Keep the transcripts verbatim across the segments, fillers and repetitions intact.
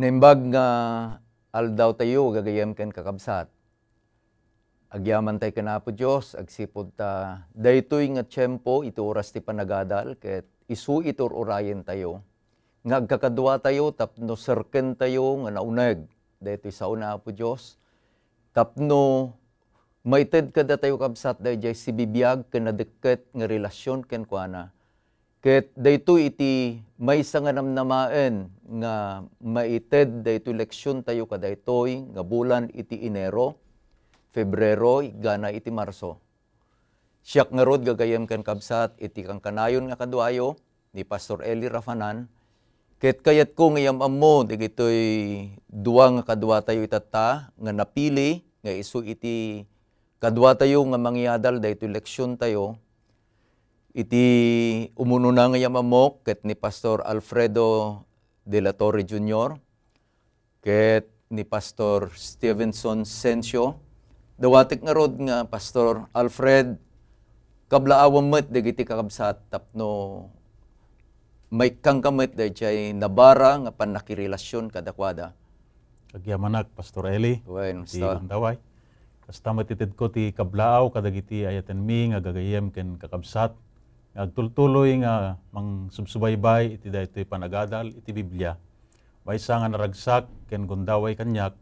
Imbag nga aldaw tayo, gagayem ken kakabsat. Agyaman tay ken Apo Dios, agsipud ta daytoy nga tiempo iti oras ti panagadal, ket isu iti ur-urayen tayo nga agkakadua tayo tapno serken tayo nga nauneg daytoy sao ni Apo Dios, tapno maited kadatayo, kabsat, daydiay sibibiag ken nadekket nga relasyon kenkuana. Ket daytoy iti maysa nga namnamaen nga maited daytoy leksion tayo kadaytoy nga bulan iti Enero, Febrero, igana iti Marso. Siak ngarud, gagayem ken kabsat, iti kankanayon nga kaduayo, ni Pastor Eli Rafanan, ket kayatko nga iyam-ammo dagitoy dua nga kaduatayo itatta nga napili nga isu iti kaduatayo nga mangiadal daytoy leksion tayo. Iti umunona nga iyam-ammok ket ni Pastor Alfredo de la Torre Junior, ket ni Pastor Stevenson Sencio. Dawatek ngarud nga, Pastor Alfred, kablaawam met dagiti kakabsat tapno maikkanka met daydiay nabara nga pannakirelasion kadakuada. Agyamanak, Pastor Eli, Wen, ti basta. Gundaway. Kasta met itedko ti kablaaw kadagiti ayatenmi nga gagayem ken kakabsat nga agtultuloy nga mangsubsubaybay iti daytoy panagadal iti Biblia. Maysa nga naragsak ken gundaway kaniak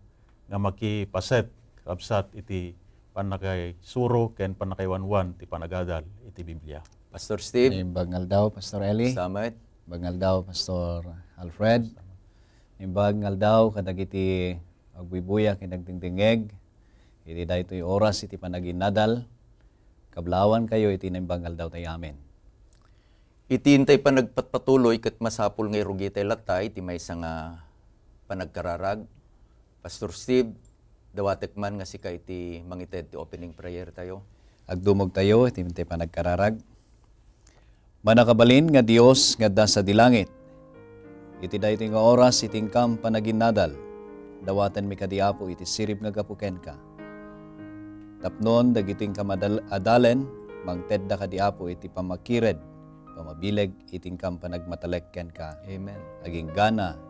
nga makipaset, kakabsat, iti pannakaisuro ken pannakaiwanwan ti panagadal iti Biblia. Pastor Steve? Naimbag nga aldaw, Pastor Eli. Salamat. Naimbag nga aldaw, Pastor Alfred. Naimbag nga aldaw kadagiti agbuybuya ken agdengdengngeg iti daytoy oras iti panaginnadal. Kablaawankayo iti naimbag nga aldaw tayo. Amen. Iti intay panagpatpatuloy ket masapul nga irugitay latta iti maysa nga panagkararag. Pastor Steve, dawatek man nga sika iti mangited ti opening prayer tayo. Agdumog tayo iti intay panagkararag. Mannakabalin nga Dios nga adda sadi langit, iti daytoy nga oras iti inkam panaginnadal, dawatenmi kadi, Apo, iti sirib nga gapu kenka. Tapnon dagiti inkam adal-, adalen, mangtedda kadi, Apo, iti pammakired, pammabileg iti inkam panagmatalek kenka. Amen. Aginggana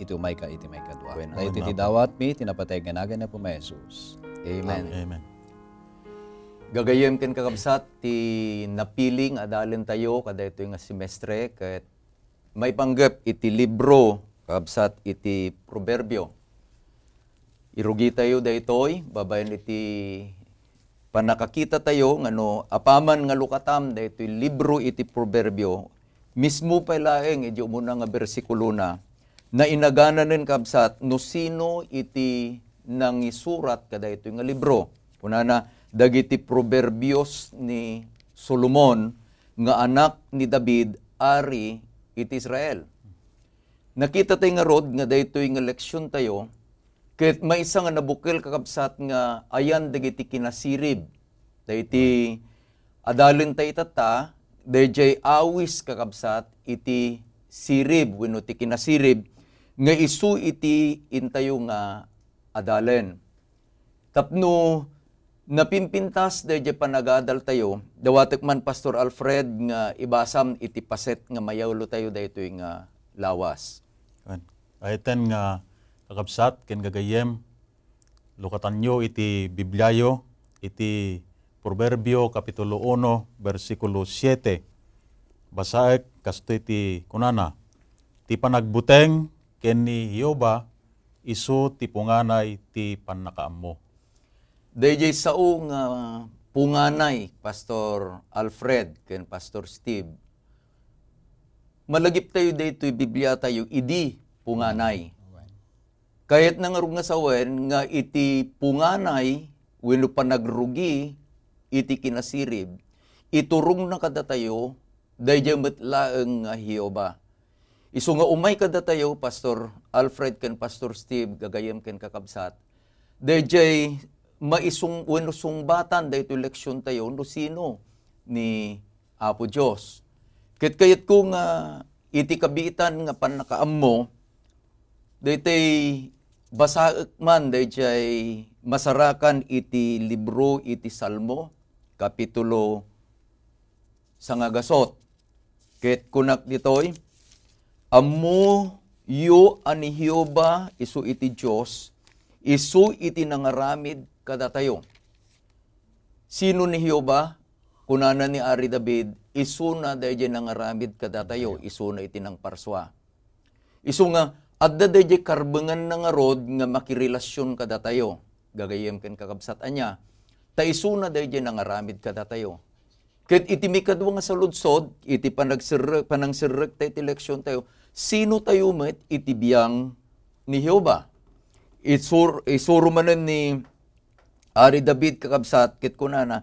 iti umayka iti maikadua. Amen. Daytoy ti dawatmi iti napateg nga nagan ni Apo Jesus. Amen. Amen. Gagayem ken kakabsat, ti napili nga adalen tayo kadaytoy nga semestre ket maipanggep iti libro, kabsat, iti Proverbio. Irugi tayo daytoy babaen iti pannakakita tayo nga no apaman nga lukatam daytoy libro iti Proverbio, mismo pay laeng iti umuna nga bersikulona, nainagananen, kabsat, no sino iti nangisurat kadaytoy nga libro. Kunana, dagiti Proverbios ni Solomon nga anak ni David, ari iti Israel. Nakita tayo ngarud nga daytoy nga leksion tayo, ket maysa nga nabukel, kakabsat, nga ayan dagiti kinasirib. Dagiti adalen tayo itatta, daydiay awis, kakabsat, iti sirib wenno ti kinasirib nga isu iti intayo nga adalen. Tapno napimpintas daydiay panagadal tayo, dawatek man, Pastor Alfred, nga ibasam iti paset nga mayawlo tayo daytoy nga lawas. Amen. Ayten nga kakabsat ken gagayem, lukatanyo iti Bibliayo, iti Proverbio Kapitulo uno, bersikulo siete. Basaek kastoy ti kunana, "Ti panagbuteng ken ni Jehovah, isu ti punganay ti pannakaammo." Daydiay sao nga punganay, Pastor Alfred ken Pastor Steve, malagip tayo daytoy Biblia tayo, idi punganay. Kayatna ngarud nga sawen nga iti punganay wenno panagrugi iti kinasirib, iturongna kadatayo daydiay met laeng nga Jehovah. Isu nga umay kadatayo, Pastor Alfred ken Pastor Steve, gagayem ken kakabsat, daydiay maisung-, wenno sungbatan daytoy leksion tayo no sino ni Apo Dios. Ket kayatko nga iti kabiitan nga pannakaammo, daytoy basaek man daydiay masarakan iti libro iti Salmo, Kapitulo sangagasut. Ket kunak ditoy, "Ammo "Yo a ni Jehovah, isu iti Dios, isu iti nangaramid kadatayo." Sino ni Jehovah? Kunana ni Ari David, "Isuna daydiay nangaramid kadatayo, isuna iti nangparsua." Isu nga, adda daydiay karbenganna ngarud nga makirelasyon kadatayo. Gagayyem ken kakabsat, ania, ta isuna daydiay nangaramid kadatayo. Ket iti mikadua nga saludsod, iti panagserrek, panangserrekta iti leksiontayo, sino tayo met iti biang ni Jehovah? Isur-, isuro manen ni Ari David, kakabsat, ket kunana,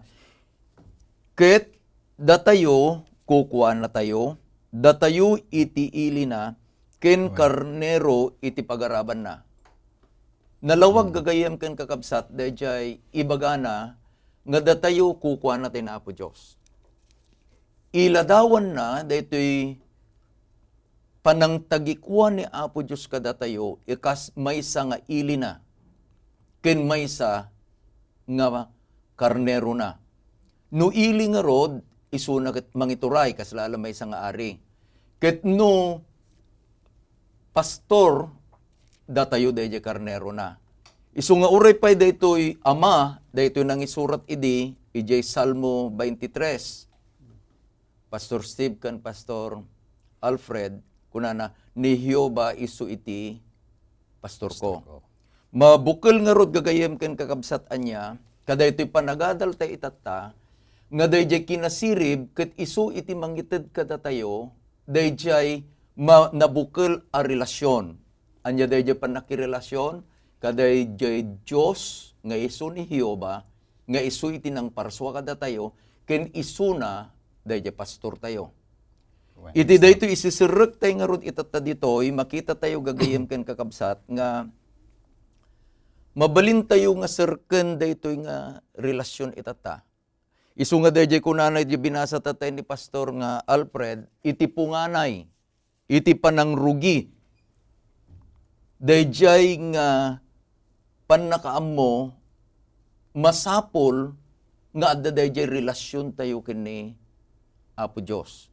"Ket datayo, kukuanatayo, datayo iti ilina, ken karnero iti pagarabanna." Nalawag, gagayyem ken kakabsat, daydiay ibagana nga datayo kukuana ti Apo Dios. Iladawanna daytoy panangtagikua ni Apo Dios kadatayo, ikas maysa nga ilina, ken maysa nga karnerona. No ili ngarud, isuna ket mangituray, kasla la maysa nga ari. Ket no pastor, datayo daydiay karnerona. Isu nga uray pay daytoy ama, daytoy nangisurat idi, idiay Salmo twenty-three. Pastor Steve ken Pastor Alfred, kunana, "Ni Jehovah isu iti pastorko." Pastorko. Mabukel ngarud, gagayyem ken kakabsat, ania, kadaytoy panagadalta itatta, nga daydiay kinasirib ket isu iti mangited kadatayo, daydiay ma-, nabukel a relasyon. Ania daydiay pannakirelasion? Kadaydiay Dios nga isu ni Jehovah, nga isu iti nangparsua kadatayo, ken isuna daydiay pastortayo. Iti daytoy isiserrektayo ngarud itatta ditoy, makitatayo, gagayyem ken kakabsat, nga mabalintayo nga serken daytoy nga relasyon itatta. Isu nga daydiay kunana iti binasatayo ni Pastor nga Alfred, iti punganay, iti panangrugi, daydiay nga pannakaammo, masapul nga adda daydiay relasiontayo ken ni Apo Dios.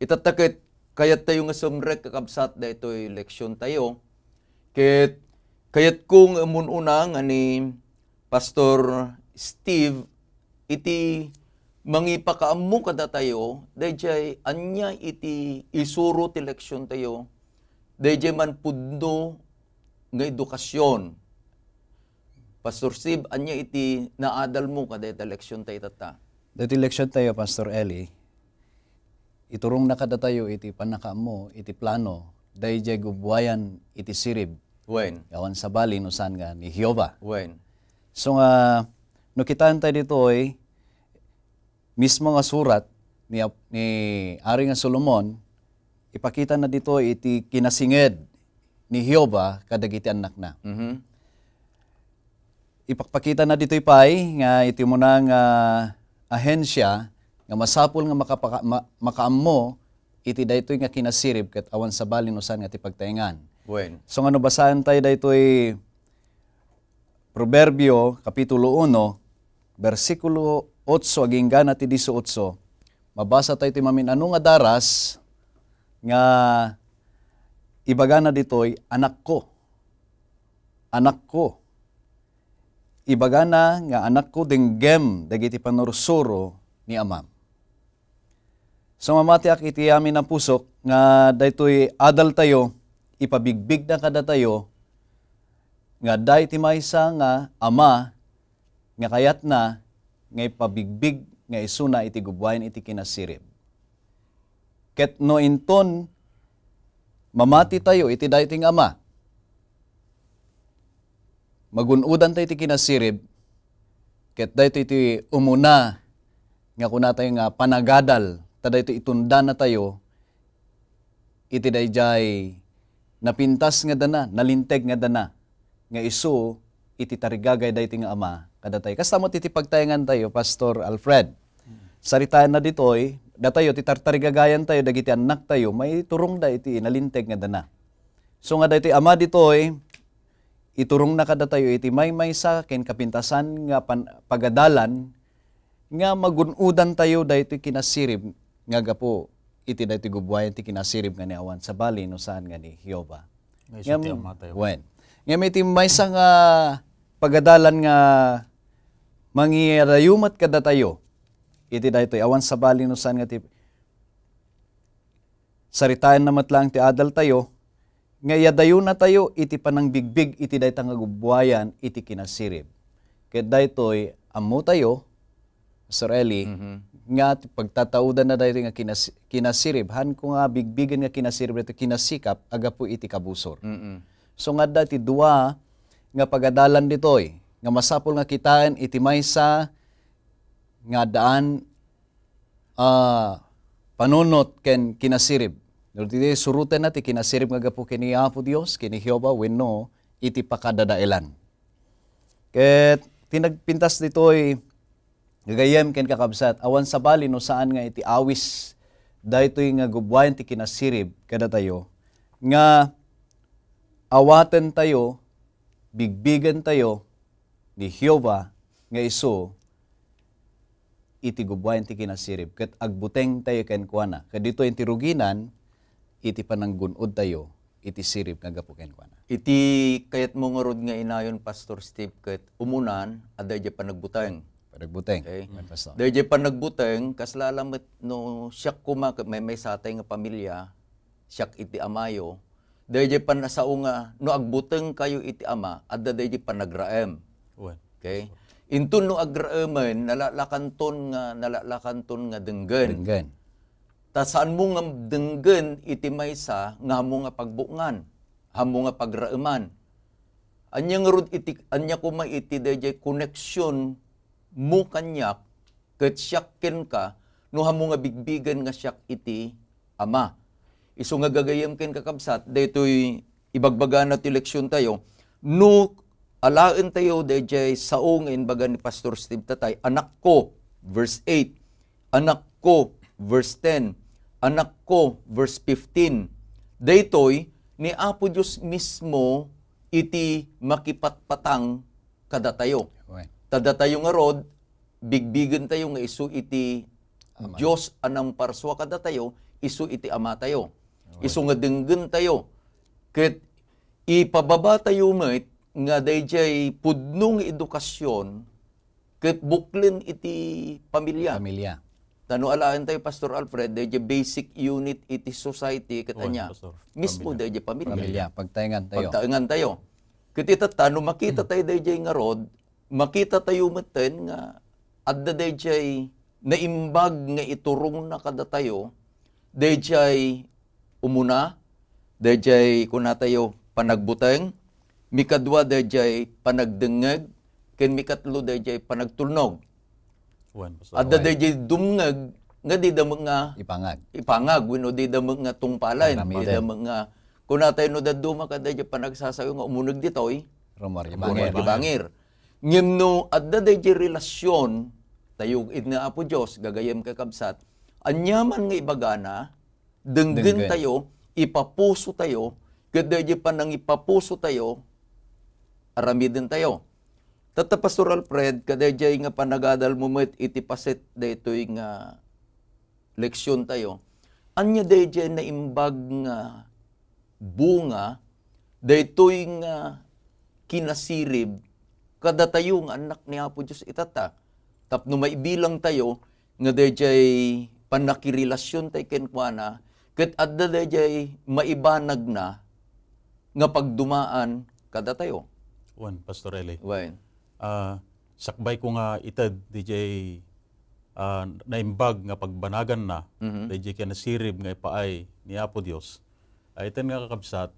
Itatta ket kayattayo nga sumrek, kakabsat, daytoy leksiontayo. Ket kayatko nga umun-una nga ni Pastor Steve iti mangipakaammo kadatayo, daydiay ania iti isuro ti leksiontayo, daydiay man pudno nga edukasion. Pastor Steve, ania iti naadalmo kadayta leksiontayo itatta? Daytoy leksiontayo, Pastor Eli, iturongna kadatayo iti pannakaammo iti plano daydiay gubbuayan iti sirib. Wen. Awan sabali no saan nga ni Jehovah. Wen. So nga, no kitaentayo ditoy, mismo nga surat ni Ap-, ni Ari nga Solomon, ipakitana ditoy iti kinasinged ni Jehovah kadagiti annakna. Mhm. Ipakpakitana ditoy pay nga iti umuna nga ahensya nga masapul nga makapaka-, ma-, makaammo iti daytoy nga kinasirib ket awan sabali no saan nga ti pagtaengan. Wen. So, nga no basaentayo daytoy Proverbio, Kapitulo uno, bersikulo otso agingga na ti dieciocho, mabasatayo ti mamin-ano nga daras nga ibagana ditoy, "Anakko, anakko." Ibagana nga, "Anakko, denggem dagiti pannursuro ni amam." So, mamatiak iti amin a pusok nga daytoy adaltayo, ipabigbigna kadatayo nga adda iti maysa nga ama nga kayatna nga ipabigbig nga isuna iti gubbuayan iti kinasirib. Ket no inton mamatitayo iti daytoy nga ama, magun-odantayo iti kinasirib, ket daytoy ti umuna nga kunatayo nga panagadal, ta daytoy itundanatayo iti daydiay napintas nga dana, nalinteg nga dana, nga isu iti tarigagay daytoy nga ama kadatayo. Kasta met iti pagtaengantayo, Pastor Alfred. Saritaenna ditoy, datayo ti tartarigagayantayo dagiti annaktayo, maiturongda iti nalinteg nga dana. So nga daytoy ama ditoy, iturongna kadatayo iti maymaysa ken kapintasan nga pan-, pagadalan nga magun-odantayo daytoy kinasirib nga gapu iti daytoy gubuayan ti kinasirib nga ni awan sabali no saan nga ni Jehovah. Nga isu ti Ngem, Ama tayo. Wen. Ngem iti maysa nga pagadalan nga mangyadayo met kadatayo, iti daytoy, awan sabali no saan nga ti saritaenna met laeng ti adaltayo, nga iyadayonatayo iti panangbigbig iti dayta nga gubuayan iti kinasirib. Ket daytoy, ammotayo, Pastor Eli, Mhm. nga ti pagtataudanna daytoy nga kinas-, kinasirib. Hanko nga bigbigen nga kinasirib daytoy, kinasikap a gapu iti kabusor. Mm-mm. So, nga adda ti dua nga pagadalan ditoy, nga masapul nga kitaen iti maysa nga addaan a panunot ken kinasirib. No, ditoy surotenna ti kinasirib nga gapu ken ni Apo Dios, ken ni Jehovah, wenno iti pakadadaelan. Ket ti nagpintas ditoy, gagayyem ken kakabsat, awan sabali no saan nga iti awis daytoy nga gubuayan ti kinasirib kadatayo, nga awatentayo, bigbigentayo ni Jehovah nga isu iti gubuayan ti kinasirib, ket agbutengtayo kenkuana. Ket ditoy ti ruginan iti pananggun-odtayo iti sirib nga gapu kenkuana. Iti kayatmo ngarud nga inayon, Pastor Steve, ket umunan, adda idiay panagbuteng. Panagbuteng. Okay. Amen, Pastor. Daydiay panagbuteng, kasla lamet no siak koma ket maymaysatay nga pamilya, siak iti amayo. Daydiay pan-, sao nga no agbutengkayo iti ama, adda daydiay panagraem. Wen. Okay? Inton no agraemen, nalalakanton nga, nalalakanton nga denggen. Denggen. Ta saanmo nga denggen iti maysa nga ammo nga pagbukngan, ammo nga pagraeman. Ania ngarud iti, ania koma iti daydiay connection mo kaniak, ket siak kenka, no ammo nga bigbigen nga siak iti Ama. Isu nga gagayyem ken kakabsat, daytoy ibagbagana ti leksiontayo, no alaentayo daydiay sao nga imbaga ni Pastor Steve tatay, "Anakko," verse eight, "Anakko," verse ten, "Anakko," verse fifteen. Daytoy ni Apo Dios mismo iti makipatpatang kadatayo. Amen. Ta datayo ngarud, bigbigentayo nga isu iti Amen. Dios a nangparsua kadatayo, isu iti Amatayo. Amen. Isu nga denggentayo. Ket ipababatayo met nga daydiay pudno nga edukasyon ket buklen iti pamilya. Pamilya. Ta no alaentayo, Pastor Alfred, daydiay basic unit iti society ket Amen, ania? Pastor. Mismo Pamilya. Daydiay pamilya. Pamilya, pagtaengantayo. Pagtaengantayo. Ket itatta, no makita tayo daydiay ngarud, makitatayo metten nga adda daydiay naimbag nga iturongna kadatayo, daydiay umuna, daydiay kunatayo panagbuteng, mikadua, daydiay panagdengngeg, ken mikatlo, daydiay panagtulnog. Wen, Pastor. Adda Wen. Daydiay dumngeg nga dida met nga Ipangag. Ipangag, wenno dida met nga tungpalen, Aramiden. Dida met nga, kunatayo no dadduma kadaydiay panagsasayo nga umuneg ditoy, Rumor, Rumor, ibangir. Ibangir. Ngem no adda daydiay relasyon tayo ken ni Apo Dios, gagayyem kakabsat, aniaman nga ibagana, denggen Denggen. Tayo, ipapuso tayo, ket daydiay panangipapuso tayo, aramiden tayo. Tatta, Pastor Alfred, kadaydiay nga panagadal mo met iti paset daytoy nga leksion tayo. Ania daydiay naimbag nga bunga daytoy nga kinasirib kadatayo nga annak ni Apo Dios itatta. Tapno maibilang tayo nga daydiay pannakirelasion tayo kenkuana, ket adda daydiay maibanagna nga pagdumaan kadatayo. Wen, Pastor Eli. Wen. Ah, sakbay ko nga ited daydiay, ah, naimbag nga pagbanaganna, Mhm. daydiay kinasirib nga ipaay ni Apo Dios. Ay, iten nga kakabsat,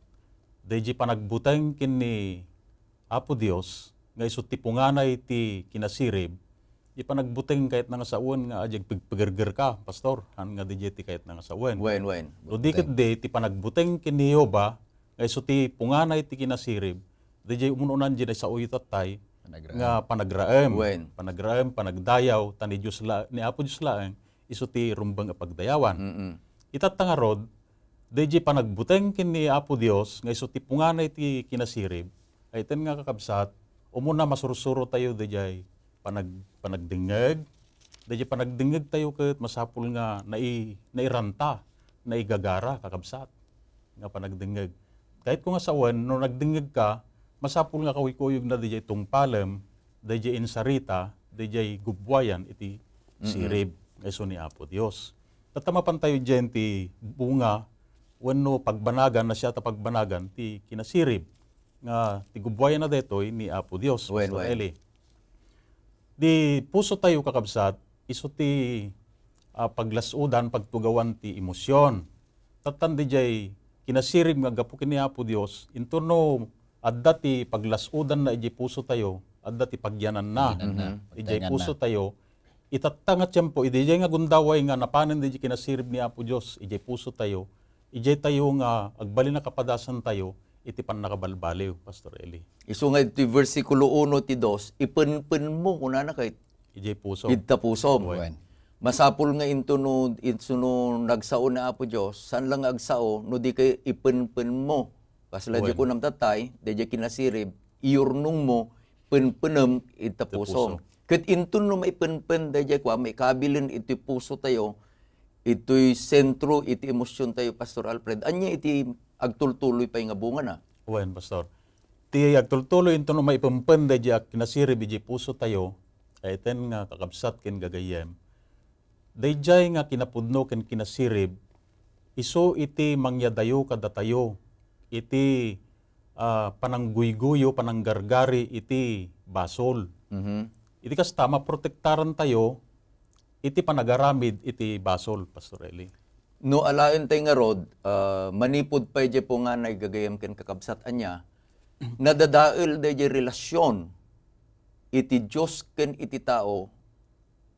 daydiay panagbuteng ken ni Apo Dios nga isu ti punganay ti kinasirib, di panagbuteng kayatna nga sawen nga agyag pigpigerger ka, Pastor, han nga daydiay ti kayatna nga sawen. Wen, wen. No di ket di, ti panagbuteng ken ni Jehovah, nga isu ti punganay ti kinasirib, daydiay umununan daydiay saoyo tattay, Panagraem. Nga panagraem. Wen. Panagraem, panagdayaw, ta ni Dios la-, ni Apo Dios laeng, isu ti rumbeng a pagdayawan. Mm-mm. Itatta ngarud, daydiay panagbuteng ken ni Apo Dios nga isu ti punganay ti kinasirib. Ay, iten nga kakabsat, umuna masursuro tayo daydiay panag-, panagdengngeg. Daydiay panagdengngeg tayo ket masapul nga nai-, nairanta naigagara, kakabsat, nga panagdengngeg. Kayatko nga sawen, no nagdengngeg ka, masapul nga kuykuyoganna dayjay tungpalem, dayjay insarita, dayjay gubbuayan iti Mm-mm. sirib nga isu ni Apo Dios. Tatta, mapantayo diay ti bunga wenno pagbanagan, nasia ta pagbanagan ti kinasirib nga ti gubbuayanna daytoy ni Apo Dios, Wen, Pastor wen. Eli. Di puso tayo, kakabsat, isu ti, ah, paglas-udan, pagtugawan ti emosyon. Tattan diay kinasirib nga gapu ken ni Apo Dios, intono adda ti paglas-udanna idiay puso tayo, adda ti pagyananna. Pagyananna. Mhm. Idiay Pagyananna. Puso tayo, itatta nga tiempo, idiay nga gundaway nga napanen diay kinasirib ni Apo Dios, idiay puso tayo, idiay tayo nga agbalin a kapadasan tayo iti pannakabalbaliw, Pastor Eli. Isu nga iti bersikulo uno ti dos, "Ipenpenmo," kunana, "ket Idiay puso. Ita pusom." Wen. Masapul nga intono, intono nagsao ni Apo Dios, saan lang nga agsao, no di kay ipenpenmo. Kasla Wen. Di kunam tatay, dayjay kinasirib, iyurnongmo, penpenem ita Ita pusom. Puso. Ket intono maipenpen dayjay kua, maikabilin iti puso tayo, itoy sentro iti emosyon tayo, Pastor Alfred. Ania iti agtultuloy pay nga bungana? Wen, Pastor. Ti agtultuloy intono maipempen dayjay a kinasirib idiay puso tayo, ay ten nga kakabsat ken gagayyem. Dayjay nga kinapudno ken kinasirib, isu iti mangyadayo kadatayo iti, ah, panangguyguyo, pananggargari iti basol. Mhm. Iti kasta, maprotektaran tayo iti panagaramid iti basol, Pastor Eli. No alaen tay ngarud, ah, manipud pay diay punganay gagayyem ken kakabsat ania, nadadael dayjay relasyon iti Dios ken iti tao,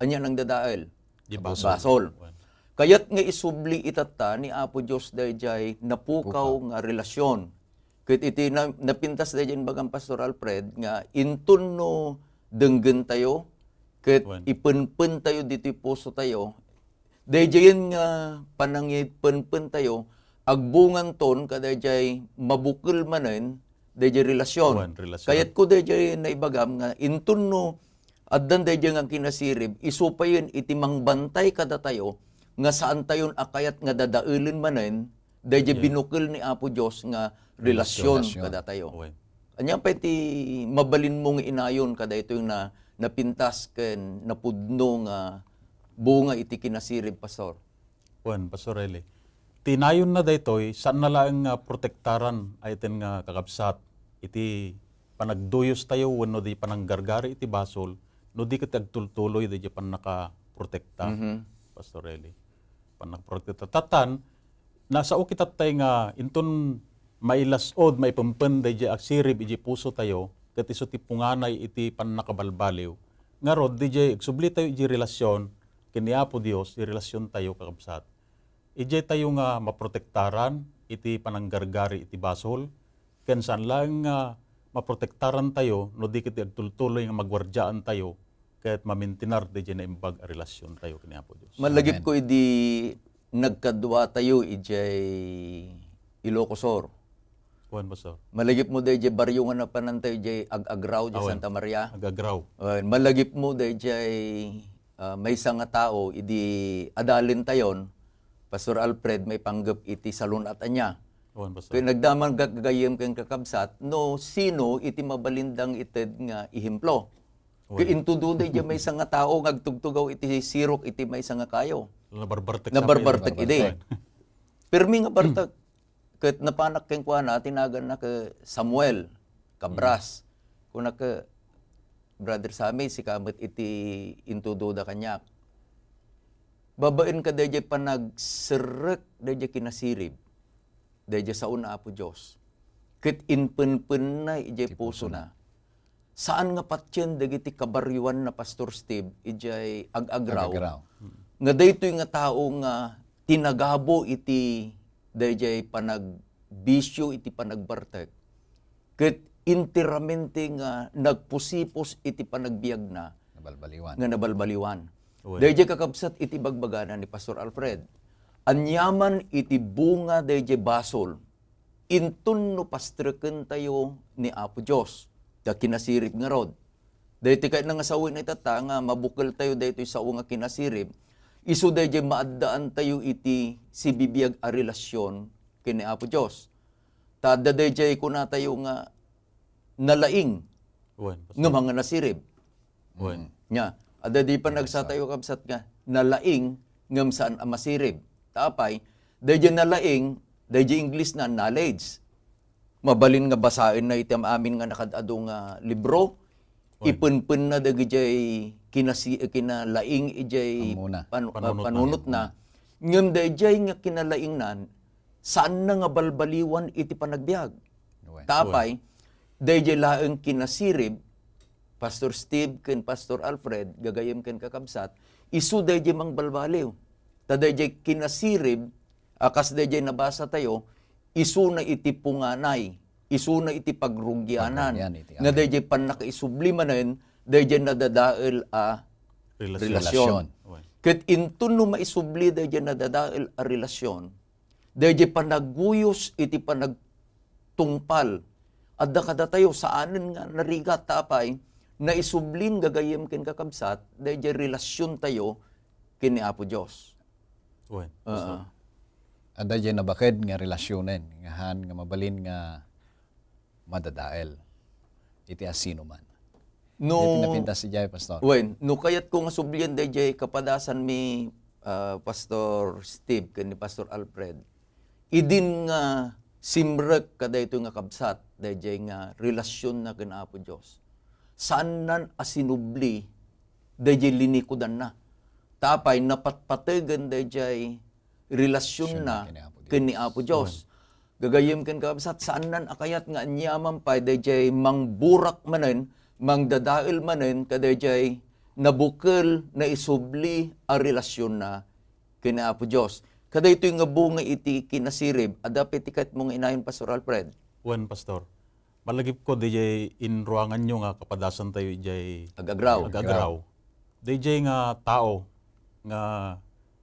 ania nangdadael? Di basol. Basol. Wen. Kayat nga isubli itatta ni Apo Dios dayjay napukaw Pukaw. Nga relasyon. Ket iti na-, napintas dayjay imbagam, Pastor Alfred, nga inton no denggentayo, ket Wen. Ipenpentayo ditoy puso tayo, dayjayen nga panangipenpentayo, agbunganton kadayjay mabukel manen dayjay relasyon. Wen, relasyon. Kayatko dayjay naibagam nga inton no addan dayjay nga kinasirib, isu payen iti mangbantay kadatayo nga saantayon a kayat nga dadaelen manen dayjay Yen. Binukel ni Apo Dios nga relasyon Relasyon. Kadatayo. Wen. Ania pay ti mabalinmo nga inayon kadaytoy na napintas ken napudno nga bunga iti kinasirib, Pastor? Wen, Pastor Eli. Ti nayonna daytoy, saanna laeng nga protektaran, ay ten nga kakabsat, iti panagduyos tayo wenno di pananggargari iti basol, no di ket agtultuloy dayjay pannakaprotekta, Mhm. Pastor Eli. Pannakaprotekta. Tatan, nasao kitattay nga inton mailas-ud, maipempen dayjay agsirib iti puso tayo, ket isu ti punganay iti pannakabalbaliw. Ngarud, dayjay agsubli tayo iti relasyon ken ni Apo Dios, ti relasyon tayo, kakabsat. Idiay tayo nga maprotektaran iti pananggargari iti basol, ken saan laeng nga maprotektaran tayo no di ket agtultuloy nga maguardiaan tayo ket mamintinar dayjay naimbag a relasyon tayo ken ni Apo Dios. Malagip Amen. Ko idi nagkadua tayo idiay Ilocos Sur. Kuan, Pastor. Malagip mo dayjay barrio nga napanan tayo, idiay Ag-agraw, idiay Awan. Santa Maria. Ag-agraw. Awan. Malagip mo dayjay, ah, maysa nga tao, idi adalen tayon, Pastor Alfred, maipanggep iti salun-at ania. Awan, Pastor. Kaya nagdamag gagayyem ken kakabsat, no sino iti mabalin dang ited nga ehemplo. Kaya Awan. Intudo dayjay maysa nga tao nga agtugtugaw iti sirok iti maysa nga kayo. Nabarbartek sa Nabarbartek pay. Idi. Nabarbartek. Pirmi nga bartek. Ket napanak kenkuana, tinaganna ket Samuel Cabras. Mm. Kunak, "Brother Sammy, sika met iti intudoda kaniak." Babaen kadayjay panagserrek dayjay kinasirib, dayjay sao ni Apo Dios. Ket inpenpenna idiay Ti pusona. Pusona. Saan nga patien dagiti kabaryoanna, Pastor Steve, idiay Ag-agraw. Ag-agraw. Nga daytoy nga tao nga tinagabo iti dayjay panagbisyo, iti panagbartek. Ket enteramente nga nagpusipos iti panagbiagna Nabalbaliwan. Nga nabalbaliwan. Uy. Dayjay kakabsat iti bagbagana ni Pastor Alfred. Aniaman iti bunga dayjay basol, inton no pastrekentayo ni Apo Dios, ta kinasirib ngarud. Daytoy kayatna nga sawen itatta nga mabukeltayo daytoy sao nga kinasirib, isu dayjay maaddaantayo iti sibibiag a relasyon ken ni Apo Dios. Ta adda dayjay kunatayo nga nalaing Wen, Pastor. Ngem haan nga nasirib. Wen. Nya, adda di panagsatayo, kabsat, nga nalaing ngem saan a masirib. Ta apay, dayjay nalaing, dayjay English na knowledge. Mabalin nga basaenna iti am-amin nga nakad-adu nga libro. Wen. Ipenpenna dagijay kinasi-, kinalaing ijay Ammona. pan-, Panunotna. panunotna. Ngem dayjay nga kinalaingnan, saanna nga balbaliwan iti panagbiag. Wen. Ta apay, dayjay laeng kinasirib, Pastor Steve ken Pastor Alfred, gagayem ken kakabsat, isu dayjay mangbalbaliw. Ta dayjay kinasirib, a kas dayjay nabasa tayo, isuna iti punganay, isuna iti pagrugianan. Pagrugian iti nga amin. Dayjay pannakaisubli manen, dayjay nadadael a Relasyon. relasyon. Relasyon. Wen. Ket inton no maisubli dayjay nadadael a relasyon, dayjay panaguyos iti panagtungpal. Adda kadatayo, saanen nga narigat ta apay, naisublin gagayem ken kakabsat, dayjay relasyon tayo ken ni Apo Dios. Wen, Oo. Pastor. Adda jay nabaked nga relasyonen, nga han nga mabalin nga madadael iti asinoman. No, Iti napintas ijay, Pastor. Wen, no kayatko nga sublian dayjay kapadasanmi, ah, Pastor Steve ken ni Pastor Alfred, idin nga simrek kadaytoy nga kabsat, dayjay nga relasionna ken Apo Dios, saannan a sinubli dayjay linikudanna. Ta apay, napatpategen dayjay relasionna Relasionna ken ni Apo Dios. ken ni Apo Dios. Gagayem ken kakabsat, saannan a kayat nga aniaman pay dayjay mangburak manen, mangdadael manen, kadayjay nabukel, naisubli a relasionna ken ni Apo Dios. Kadaytoy nga bunga iti kinasirib, adda pay ti kayatmo nga inayon, Pastor Alfred? Wen, Pastor. Malagipko, dayjay inruanganyo nga kapadasantayo ijay Ag-agraw. ag-agraw. Dayjay nga tao nga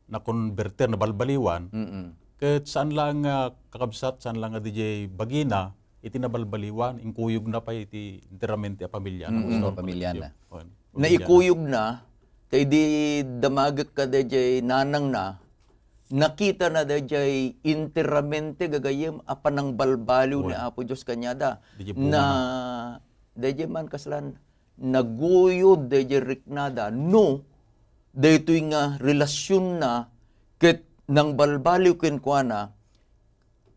nakonbertir, nabalbaliwan, Mm-mm. ket saan lang nga kakabsat, saan lang nga dayjay bagina iti nabalbaliwan, inkuyogna pay iti enteramente a pamiliana, Mm-mm. Pastor. Pamiliana. Wen. Naikuyogna, ta idi damagek kadayjay nanangna, nakitana dayjay enteramente gagayem a panangbalbaliw ni Wen. Apo Dios kaniada. Dayjay Na, bungana. dayjay man kaslan naguyod dayjay riknada. No, daytoy nga relasionna ket nangbalbaliw kenkuana,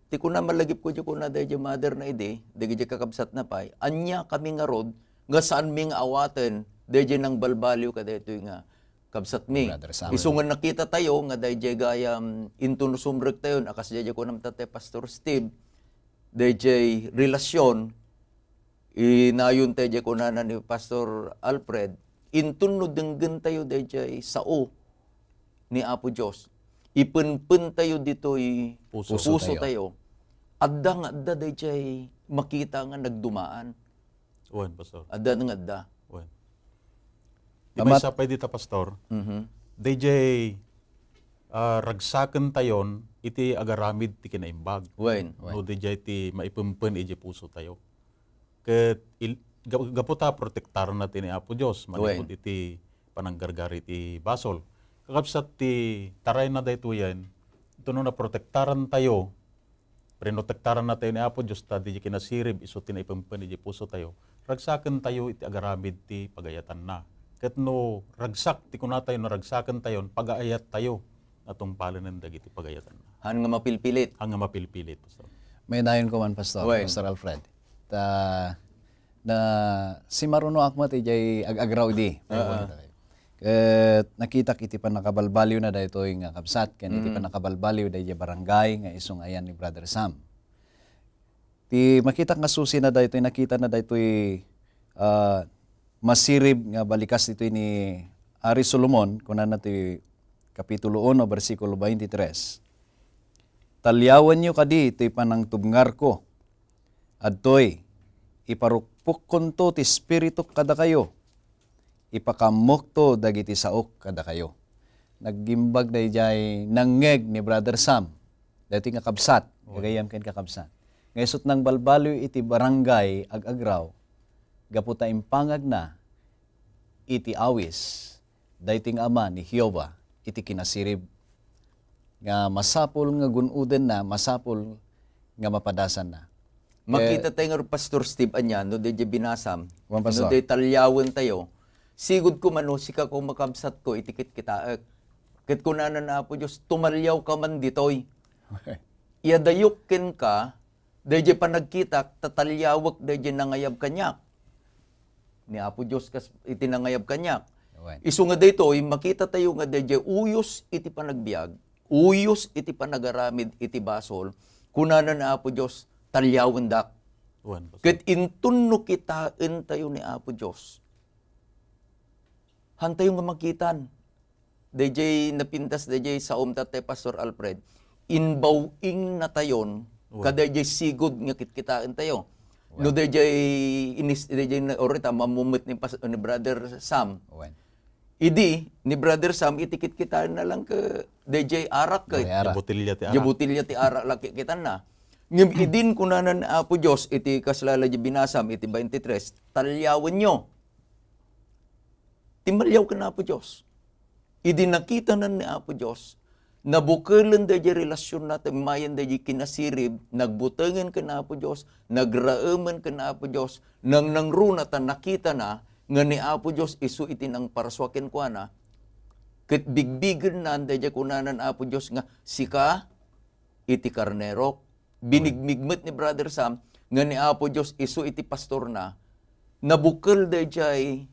ti kuna malagipko, ti kuna dayjay mother na idi, dagiti kakabsatna pay, ania kami ngarud nga saanmi nga awaten dayjay nangbalbaliw kadaytoy nga kabsatmi. Brother Sam. Isu nga nakita tayo nga dayjay gayam inton sumrektayon, a kas dayjay kunam tatay Pastor Steve, dayjay relasyon, inayon tayo dayjay kunana ni Pastor Alfred, inton no denggen tayo dayjay sao ni Apo Dios, ipenpen tayo ditoy Puso. Puso puso tayo. tayo. Adda nga adda dayjay makita nga nagdumaan. Wen, Pastor. Adda nga adda. Wen. Di Amat- maysa pay dita, Pastor. Mhm. Dayjay, ah, ragsaken tayon iti agaramid ti kinaimbag. Wen. No dayjay ti maipempen iti puso tayo. Ket il-, ga-, gapu ta protektaran na ti ni Apo Dios, manipud Wen. iti pananggargari ti basol. Kakabsat ti tarayna daytoyen, ito no naprotektaran tayo, Pinotektaran na tayo ni Apo Dios ta di kinasirib isu ti naipempen iti puso tayo. Ragsaken tayo iti agaramid ti pagayatanna. Ket no ragsak ti kuna tayo, no ragsaken tayon, pagaayat tayo, natungpalenen dagiti pagayatanna. Han nga mapilpilit. Han nga mapilpilit, Pastor. May dayon ko man, Pastor, Wen. Pastor Alfred. Ta, na, simaruno ak met ijay ag-agraw idi. Ah, ah. Ket nakitak iti pannakabalbaliw na daytoy nga kabsat, ken iti Mm. pannakabalbaliw dayjay barangay nga isu nga ayan ni Brother Sam. Ti makitak nga susi na daytoy, nakita na daytoy, ah, masirib nga balikas ditoy ni Ari Solomon, kunana ti Kapitulo uno, bersikulo twenty-three, "Taliawenyo kadi toy panangtubngarko. Adtoy, iparukpukkonto ti Espirituk kadakayo, ipakaammokto dagiti saok kadakayo." Naggimbag dayjay nangngeg ni Brother Sam, daytoy nga kabsat, Oo. gagayam ken kakabsat. Nga isut' nangbalbaliw iti barangay ag-agraw, gapu ta impangagna iti awis, daytoy nga ama ni Jehovah, iti kinasirib nga masapul nga gun-odenna, masapul nga mapadasanna. Makita tayo nga, Pastor Steve, ania, no dayjay binasam, Wan, no Pastor. Day talyawen tayo, sigud ko mano, sika ko makabsat ko, iti kitkitaek. Ket kunana ni Apo Dios, "Tumalyaw ka man ditoy. Iadayok kenka, dayjay panagkitak, ta talyawek dayjay nangayab kaniak." Ni Apo Dios kas iti nangayab kaniak. Wen. Isu nga daytoy, makita tayo nga dayjay uyos iti panagbiag, uyos iti panagaramid iti basol, kunana ni Apo Dios, "Talyawendak." Wen, Pastor. Ket inton no kitaen tayo ni Apo Dios, hantayo nga makitan. Dayjay napintas, dayjay saom ta tay Pastor Alfred, inbaw-ingnatayon, wen, kadayjay sigud nga kitkitaen tayo. Wen. No dayjay inis-, dayjay na, orita, mammumet ni Pas-, ni Brother Sam. Wen. Idi, ni Brother Sam, iti kitkitaenna lang ka, dayjay arak, eh. Dayjay arak. Botilya ti arak. Dayjay botilya ti arak lang kikitanna. Ngem idin kunana ni Apo Dios, iti kaslala di binasam, iti twenty-three, "Talyawenyo." Timaliaw ken Apo Dios. Idi nakitanan ni Apo Dios, nabukelen dayjay relasionna, timmayen dayjay kinasirib, nagbutengen ken Apo Dios, nagraemen ken Apo Dios, nangnangruna ta nakitana nga ni Apo Dios isu iti nangparsua kenkuana, ket bigbigennan dayjay kunanan Apo Dios nga, "Sika iti karnerok." Binigmig met ni Brother Sam nga ni Apo Dios isu iti pastorna, nabukel dayjay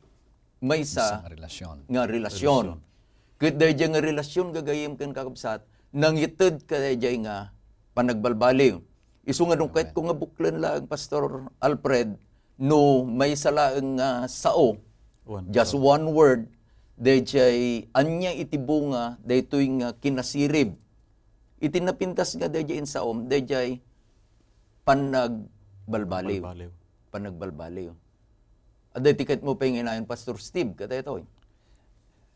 maysa, maysa nga relasyon, nga relasyon. Relasyon. Ket dayjay nga relasyon, gagayyem ken kakabsat, nangited kadayjay nga panagbalbaliw. Isu nga nung, amen, kayatko nga buklen laeng, Pastor Alfred, no maysa laeng nga sao, wen, just, wen, one word, dayjay ania iti bunga daytoy nga kinasirib. Iti napintas nga dayjay insaom, dayjay panagbalbaliw. Balbaliw. Panagbalbaliw. Adda ti kayatmo pay nga inayon, Pastor Steve, kadaytoy.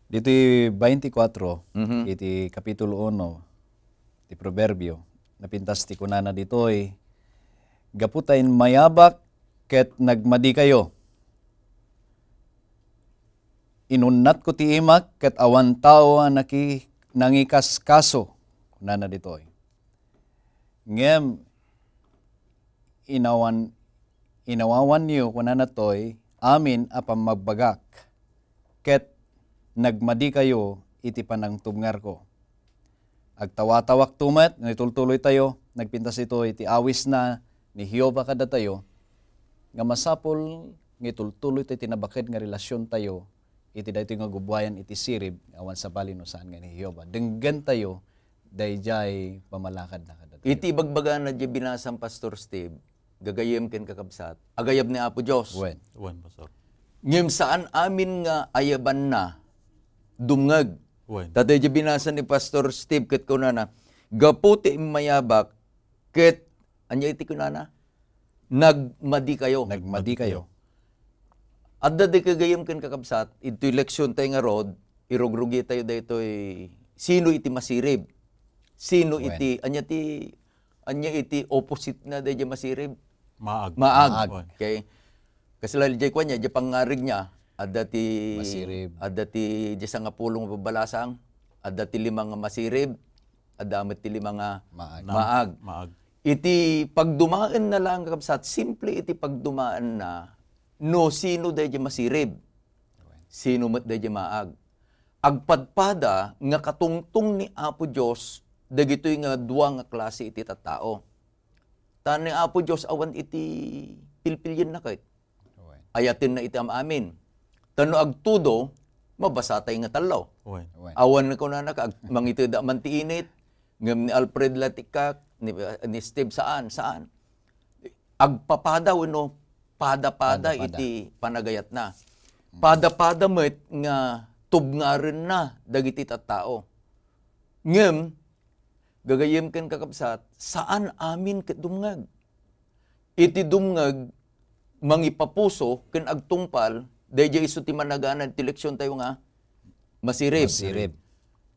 Ditoy twenty-four, mhm, iti Kapitulo uno ti Proverbio, napintas ti kunana ditoy, "Gapu ta immayabak ket nagmadikayo, inunnatko ti imak ket awan tao a naki-, nangikaskaso," kunana ditoy. Ngem inawan-, inawawanyo, kunana toy, amin a pammagbagak, ket nagmadikayo iti panangtubngarko. Agtawatawakto met, no itultuloytayo, nagpintas ito iti awisna ni Jehovah kadatayo, nga masapul nga itultuloytayo iti nabaked nga relasiontayo iti daytoy nga gubbuayan iti sirib, awan sabali no saan nga ni Jehovah. Denggentayo dayjay pammalakadna kadatayo. Iti ibagbagana diay binasam, Pastor Steve, gagayyem ken kakabsat, agayab ni Apo Dios. Wen. Wen, Pastor. Ngem saan amin nga ayabanna dumngeg. Wen. Ta dayjay binasa ni Pastor Steve ket kunana, "Gapu ti immayabak ket," ania iti kunana? "Nagmadikayo." Nagmadikayo. Adda di kagayem ken kakabsat, itoy leksion tayo ngarud, irugrugitayo daytoy, sino iti masirib? Sino, wen, iti, ania ti, ania iti opposite na dayjay masirib? Maag. Maag. Maag. Wen. Okay. Kasla diay kuan niya, diay pangngarig niya, adda ti, masirib, adda ti diay sangapulo nga babalasang, adda ti lima nga masirib, adda met ti lima nga maag. Maag. Maag. Iti pagdumaenna laeng, kakabsat, simple iti pagdumaenna no sino dayjay masirib, sino met dayjay maag. Agpadpada nga katungtong ni Apo Dios dagitoy nga dua nga klase iti tattao. Ta ni Apo Dios awan iti pilpilienna ket. Wen. Ayatenna iti am-amin. Ta no agtudo, mabasatay nga tallo. Wen. Wen. Awan nga kunana ka, ag-, mangitedda man ti init, ngem ni Alfred la ti kak, ni, ni Steve saan, saan. Agpapada wenno pada-pada, pada-pada iti panagayatna. Mm. Pada-pada met nga tubngarenna dagiti tattao. Ngem, gagayyem ken kakabsat, saan amin ket dumngeg. Iti dumngeg, mangipapuso ken agtungpal, dayjay isu ti managanad ti leksiontayo nga masirib. Masirib.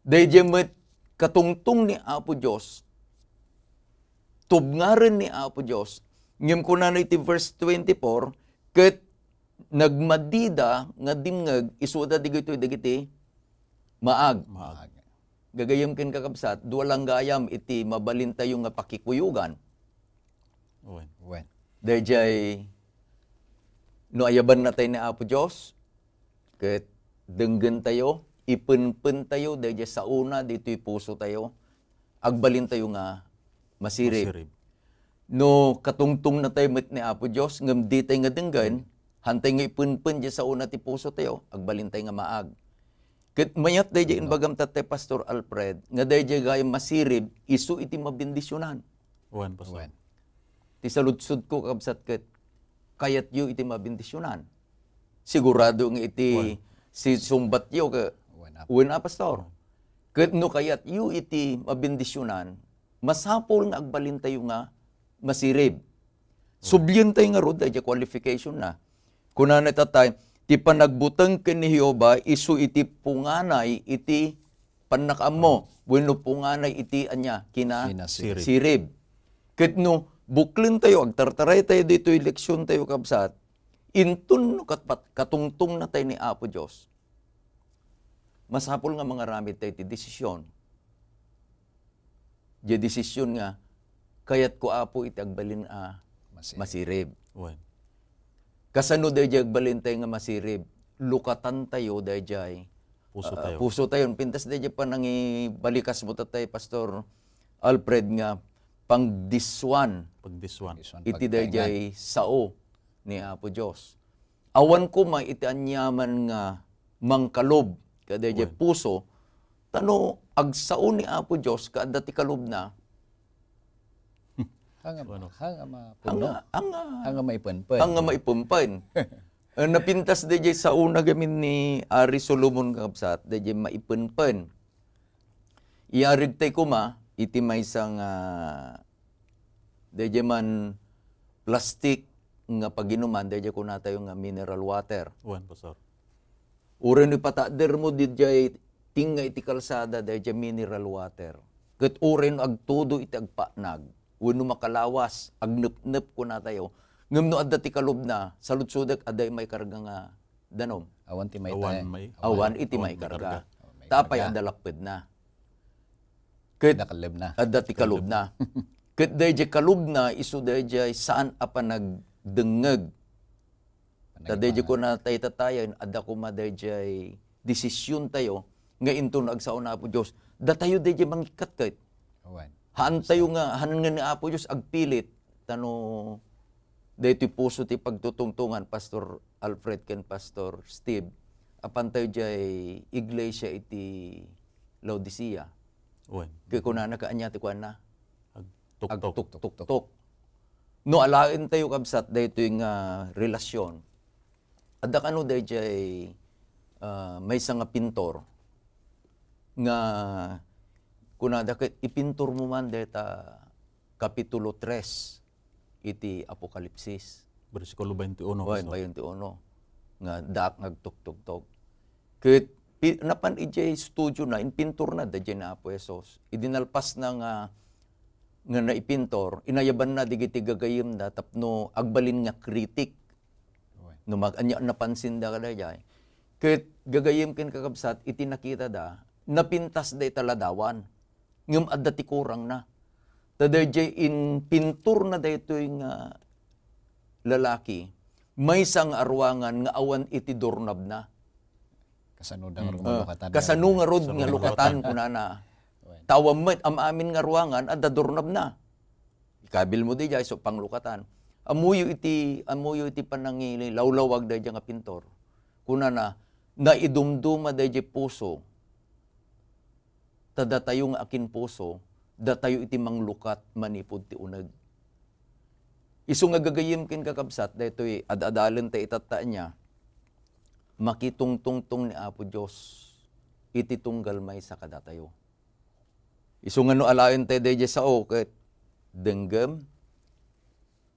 Dayjay met katungtong ni Apo Dios, tubngaren ni Apo Dios, ngem kunana iti verse twenty-four, ket nagmadida nga dimngeg isuda dagitoy dagiti maag. Maag. gagayem ken kakabsat, dua lang gayam iti mabalintayo nga pakikuyogan. Wen. Wen. Dayjay, no ayabannatay ni Apo Dios, ket denggentayo, ipenpentayo dayjay saona ditoy pusotayo, agbalintayo nga masirib. Masirib. No katungtungnatay met ni Apo Dios, ngem ditay nga denggen, hantay nga ipenpen dayjay saona ti pusotayo, agbalintay nga maag. Ket mayat dayjay imbagam tattay, Pastor Alfred, nga dayjay gayam masirib, isu iti mabendisionan. Wen, Pastor. Wen. Ti saludsodko, kabsat, ket kayatyo iti mabendisionan. Sigurado nga iti Wen. sisungbatyo ke, Wen, Apo. wen, a, Pastor. Ket no kayatyo iti mabendisionan, masapul nga agbalintayo nga masirib. Sublientayo ngarud dayjay qualification na. Kunana tattay, ti panagbuteng ken ni Jehovah isu iti punganay iti pannakaammo wenno punganay iti ania kina Kinasirib. sirib. Ket no buklentayo, agtartaraytayo ditoy leksiontayo, kabsat, inton no katpat-, katungtungnatay ni Apo Dios, masapul nga mangaramid tayo ti desisyon. Diay desisyon nga, kayatko, Apo, iti agbalin a Masirib. masirib. Wen. Kasano dayjay agbalintay nga masirib? Lukatantayo dayjay Puso ah, tayo. Puso tayo. Pintas dayjay panangibalikas mo tattay, Pastor Alfred, nga pangdiswan Pagdiswan. Iswan iti pagtaingan. dayjay sao ni Apo Dios. Awan koma iti aniaman nga mangkalob kadayjay Wen. puso, tano agsao ni Apo Dios kaadda ti kalobna. Hanga, Ano? hanga ma Anga, anga, Hanga maipenpen. anga maipenpen. Eh, napintas dayjay saona gamin ni Ari Solomon, kabsat, dayjay maipenpen. Iyarig tay koma iti maysa nga dayjay man plastik nga paginuman, dayjay kunatayo nga mineral water. Wen, Pastor. Uray no ipatadder mo didiay tinga iti kalsada, dayjay mineral water. Ket uray no agtudo iti agpatnag, wenno makalawas, agnepnep kunatayo. Ngem no adda ti kalobna, saludsodek, adda maikarga nga danom. Awan ti may Awan may- Awan iti Awan maikarga. maikarga. Awan maikarga. Ta apay adda lappedna. Ket Adda kalebna. adda ti kalobna. Ket dayjay kalobna, isu dayjay saan a panagdengngeg. Ta dayjay kunatayo tattayen, adda koma dayjay desisyon tayo nga inton agsao na Apo Dios. Datayo dayjay mangikkat ket. Awan. Haan tayo nga, haan nga ni Apo Dios agpilit, tano daytoy puso ti pagtutungtungan, Pastor Alfred ken Pastor Steve, apan tayo jay iglesia iti Laodicea. Wen. Kay kunana ka, ania ti kuana? Agtuktok. Agtuktuktok. No alaen tayo, kabsat, daytoy nga relasyon. Adda kano dayjay, ah, maysa nga pintor nga kunada ket ipintor mo man dayta kapitulo tres iti Apokalipsis. Bersikulo twenty-one, Wen, Pastor. twenty-one. Nga daak nga agtuktuktok. Ket pi-, napan idiay studio na, inpintorna dayjay ni Apo Jesus. Idi nalpasna nga, nga naipintor, inayabanna dagiti gagayemna tapno agbalin nga critic. Wen. No mag-, anya, napansinda kadayjay. Ket gagayem ken kakabsat, iti nakitada, napintasda ita ladawan. Ngem adda ti kurangna. Ta dayjay inpintorna daytoy nga lalaki, maysa nga aruangan nga awan iti dornabna. Kasano da nga Ah, rumalukatan? kasano ngarud Kasano nga nga lukatan, lukatan? Kunana. Wen. Tawa met, am-amin nga ruangan, adda dornabna. Ikabil mo dayjay, so panglukatan. Ammoyo iti, ammoyo iti panangilawlawag dayjay nga pintor. Kunana, naidumduma dayjay puso. Ta datayo nga akinpuso, datayo iti manglukat manipud ti uneg. Isu nga gagayem ken kakabsat, daytoy ad-adalen ta itatta ania, makitungtungtong ni Apo Dios iti tunggal maysa kadatayo. Isu nga no alaen tayo dayjay sao ket denggem,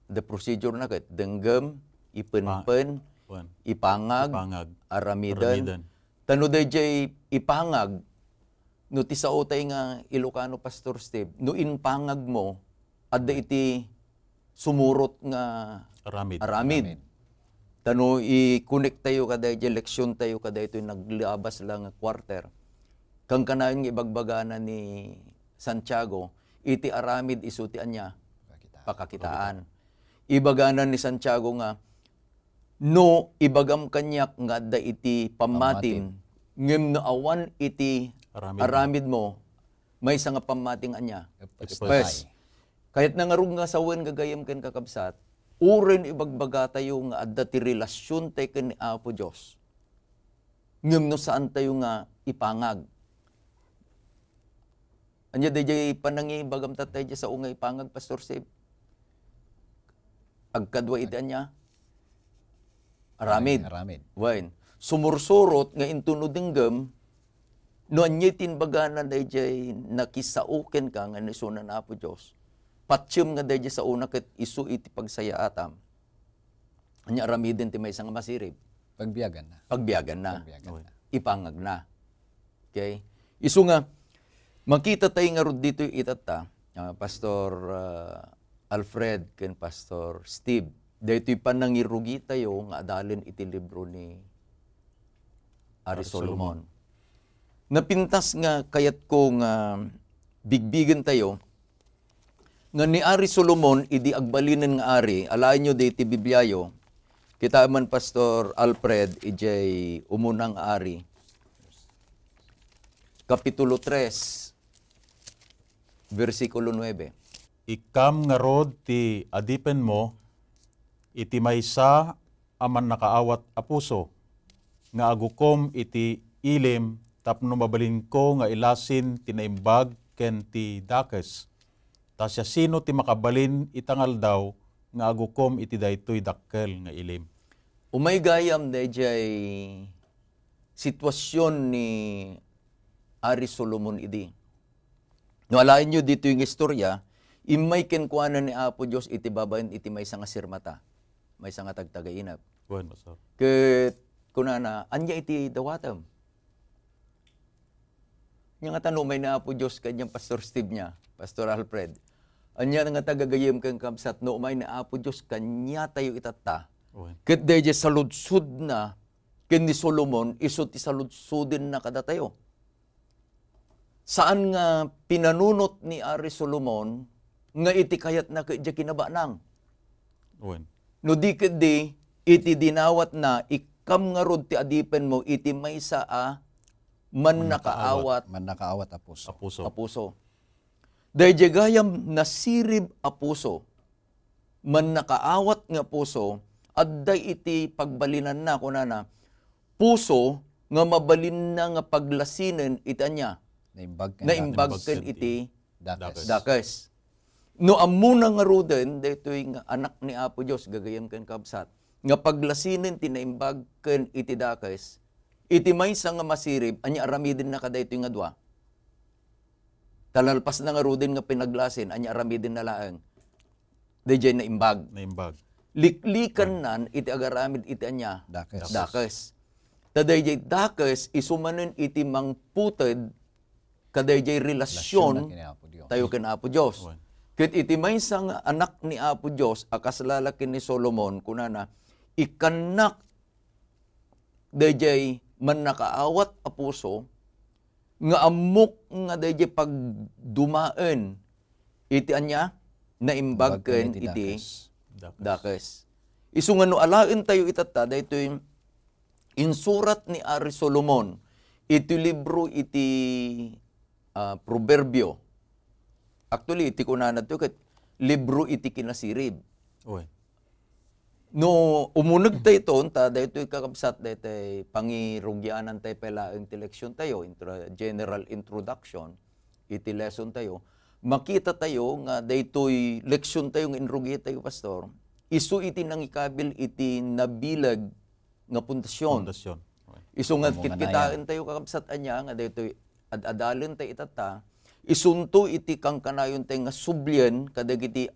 the procedure na ket denggem, ipenpen, Wen. ipangag, Ipangag. aramiden. Aramiden. Tano dayjay ipangag, no ti sao tayo nga Ilocano, Pastor Steve, no impangag mo, adda iti sumurot nga Aramid. aramid. Tano i-connect tayo kadayjay leksion tayo kadaytoy naglabas la nga quarter. Kankanayon nga ibagbagana ni Santiago, iti aramid isu ti ania? Pakakitaan. Pakakitaan. Ibagana ni Santiago nga, "No ibagam kaniak nga adda iti pammatim, Pammatim. ngem no awan iti Aramid. aramidmo, maysa nga pammatim ania?" Epes. Epes. Kayatna ngarud nga sawen gagayyem ken kakabsat, uray no ibagbagatayo nga adda ti relasiontayo ken ni Apo Dios, ngem no saantayo nga ipangag. Ania daydiay panangibagam tattay diay sao nga ipangag, Pastor Steve? Agkadua iti ania? Aramid. Aramid. Wen. Sumursurot nga inton no denggem, no ania ti imbagana daydiay nakisao kenka nga ni isuna ni Apo Dios, patiem nga daydiay saona ket isu iti pagsayaatam. Ania aramiden ti maysa nga masirib? Pagbiaganna. Pagbiaganna. Pagbiaganna. Ipangagna. Okay? Isu nga, makitatayo ngarud ditoy itatta, ah, Pastor, ah, Alfred ken Pastor Steve, daytoy panangirugitayo nga adalen iti libro ni Ari Ari Solomon. Solomon. Napintas nga kayatko nga bigbigentayo nga ni Ari Solomon idi agbalinen nga ari, alaenyo daytoy Bibliayo, kitaem man, Pastor Alfred, idiay Umuna nga Ari, Kapitulo tres, bersikulo nuebe. Ikkam ngarud ti adipenmo iti maysa a mannakaawat a puso, nga agukom iti ilim tapno mabalinko nga ilasin ti naimbag ken ti dakes. Ta siasino ti makabalin ita nga aldaw nga agukom iti daytoy dakkel nga ilim? Umay gayam daydiay sitwasion ni Ari Solomon idi. No alaenyo ditoy nga istorya, immay kenkuana ni Apo Dios iti babaen iti maysa nga sirmata, maysa nga tagtagainep. Wen, Pastor. Ket kunana, "Ania iti dawatem?" Ania ngata no umay ni Apo Dios kaniam, Pastor Steve, nia, Pastor Alfred? Ania ngata gagayyem ken kabsat no umay ni Apo Dios kaniatayo itatta? Wen. Ket daydiay saludsodna ken ni Solomon, isu ti saludsodenna kadatayo. Saan nga pinanunot ni Ari Solomon nga iti kayatna ket diay kinabanang. Wen. No di ketdi, iti dinawatna, ikkam ngarud ti adipenmo iti maysa a mannakaawat Mannakaawat. Mannakaawat a puso. A puso. A puso. Daydiay gayam nasirib a puso, mannakaawat nga puso, adda iti pagbalinanna, kunana, puso nga mabalinna nga paglasinen iti ania? Naimbag ken Naimbag ken iti dakes. Dakes. No ammona ngaruden, daytoy nga anak ni Apo Dios, gagayyem ken kabsat, nga paglasinen ti naimbag ken iti dakes, iti maysa nga masirib, ania aramidenna kadaytoy nga dua? Ta nalpasna ngaruden nga pinaglasin, ania aramidenna laeng? Daydiay naimbag. Naimbag. Liklikannan iti agaramid iti ania? Dakes. Dakes. Ta daydiay dakes, isu manen iti mangputed kadaydiay relasion Relasion na ken Apo Dios. tayo ken Apo Dios. Wen. Ket iti maysa nga anak ni Apo Dios a kaslala ken ni Solomon, kunana, "Ikkannak daydiay mannakaawat a puso nga ammok nga daydiay pagdumaen iti ania? Naimbag Imbag ken ken iti iti dakes. Dakes." Isu nga no alaentayo itatta, daytoy insurat ni Ari Solomon iti libro iti, ah, Proverbio. Actually, iti kunana to ket libro iti kinasirib. Oy. No umunegtayo ton, ta daytoy kakabsat, daytoy pangirugianantayo pay laeng ti leksiontayo, intro-, general introduction iti lessontayo, makitatayo nga daytoy leksiontayo nga inrugitayo, Pastor, isu iti nangikabil iti nabileg nga pundasyon. Pundasyon. Oy. Isu nga Ammo nga kitkitaentayo, kakabsat, ania nga daytoy ad-adalentayo itatta, isunto iti kankanayontayo nga sublien kadagiti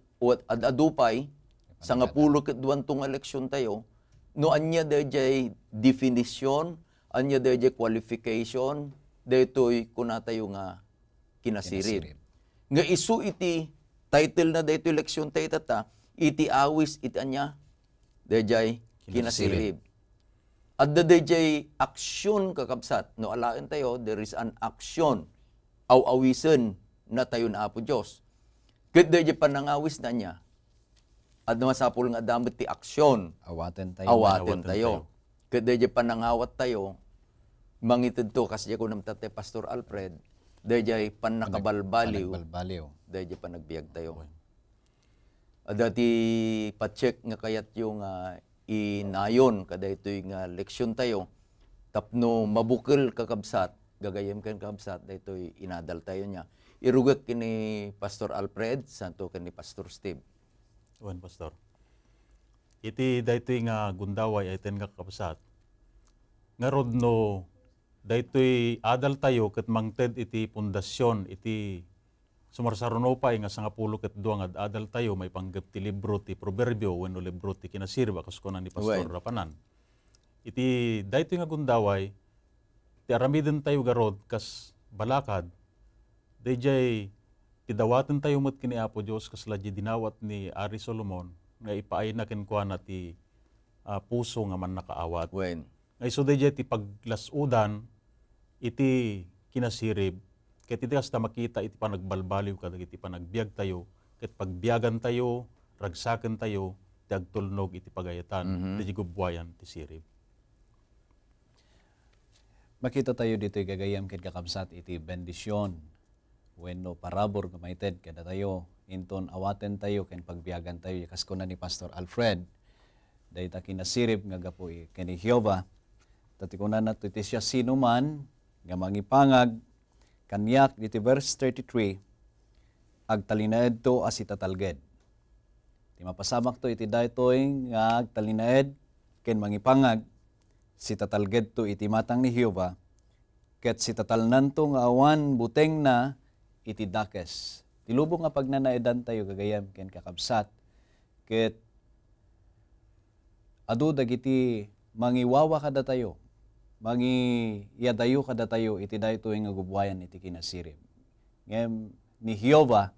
ad-adu pay, sangapulo ket duanto nga leksiontayo, no ania daydiay definition, ania daydiay qualification, daytoy kunatayo nga kinasirib. Kinasirib. Nga isu iti title na daytoy leksiontayo itatta, iti awis iti ania? Daydiay Kinasirib. kinasirib. Adda dayjay action, kakabsat. No alaentayo, there is an action. Aw-awisen natayo ni Apo Dios. Ket dayjay panangawisna ania? Adda masapul nga adda met ti action. Awaten tayo. Awaten tayo. Ket dayjay panangawattayo, mangitedto, kas diay kunam tatta, Pastor Alfred, dayjay pannakabalbaliw, Panagbalbaliw. Dayjay panagbiagtayo. Adda ti pacheck nga kayatyo nga inayon kadaytoy nga leksiontayo tapno mabukel, kakabsat, gagayyem ken kakabsat, daytoy inadaltayo nia. Irugek ken ni Pastor Alfred, santo ken ni Pastor Steve. Wen, Pastor. Iti daytoy nga gundaway, ay ten nga kakabsat, ngarud no daytoy adaltayo ket mangted iti pundasyon iti sumarsaruno pay nga sangapulo ket dua nga ad-adaltayo maipanggep ti libro ti Proverbio wenno libro ti Kinasirib a kas kuna ni Pastor Wen. Rapanan. Iti daytoy nga gundaway, ti aramidentayo garud kas balakad, dayjay ti dawatentayo met ken ni Apo Dios kasla diay dinawat ni Ari Solomon nga ipaayna kenkuana ti, ah, puso nga mannakaawat. Wen. Nga isu dayjay ti paglas-udan iti kinasirib, ket iti kasta makita iti panagbalbaliw kadagiti panagbiagtayo, ket pagbiagantayo, ragsakentayo ti agtulnog iti pagayatan, Mhm. iti gubbuayan ti sirib. Makitatayo ditoy gagayyem ken kakabsat iti bendision wenno parabur nga maited kadatayo, inton awatentayo ken pagbiagantayo, kas kuna ni Pastor Alfred, dayta kinasirib nga gapu i-, ken ni Jehovah. Ta ti kunana, ti siasinoman nga mangipangag kaniak, diti verse thirty-three, agtalinaedto a sitatalged. Ti mapasamakto iti daytoy nga agtalinaed ken mangipangag, sitatalgedto iti matang ni Jehovah, ket sitatalnanto nga awan butengna iti dakes. Ti lubong nga pagnanaedantayo, gagayyem ken kakabsat, ket adu dagiti mangiwawa kadatayo, mangiyadayo kadatayo iti daytoy nga gubbuayan iti kinasirib. Ngem ni Jehovah,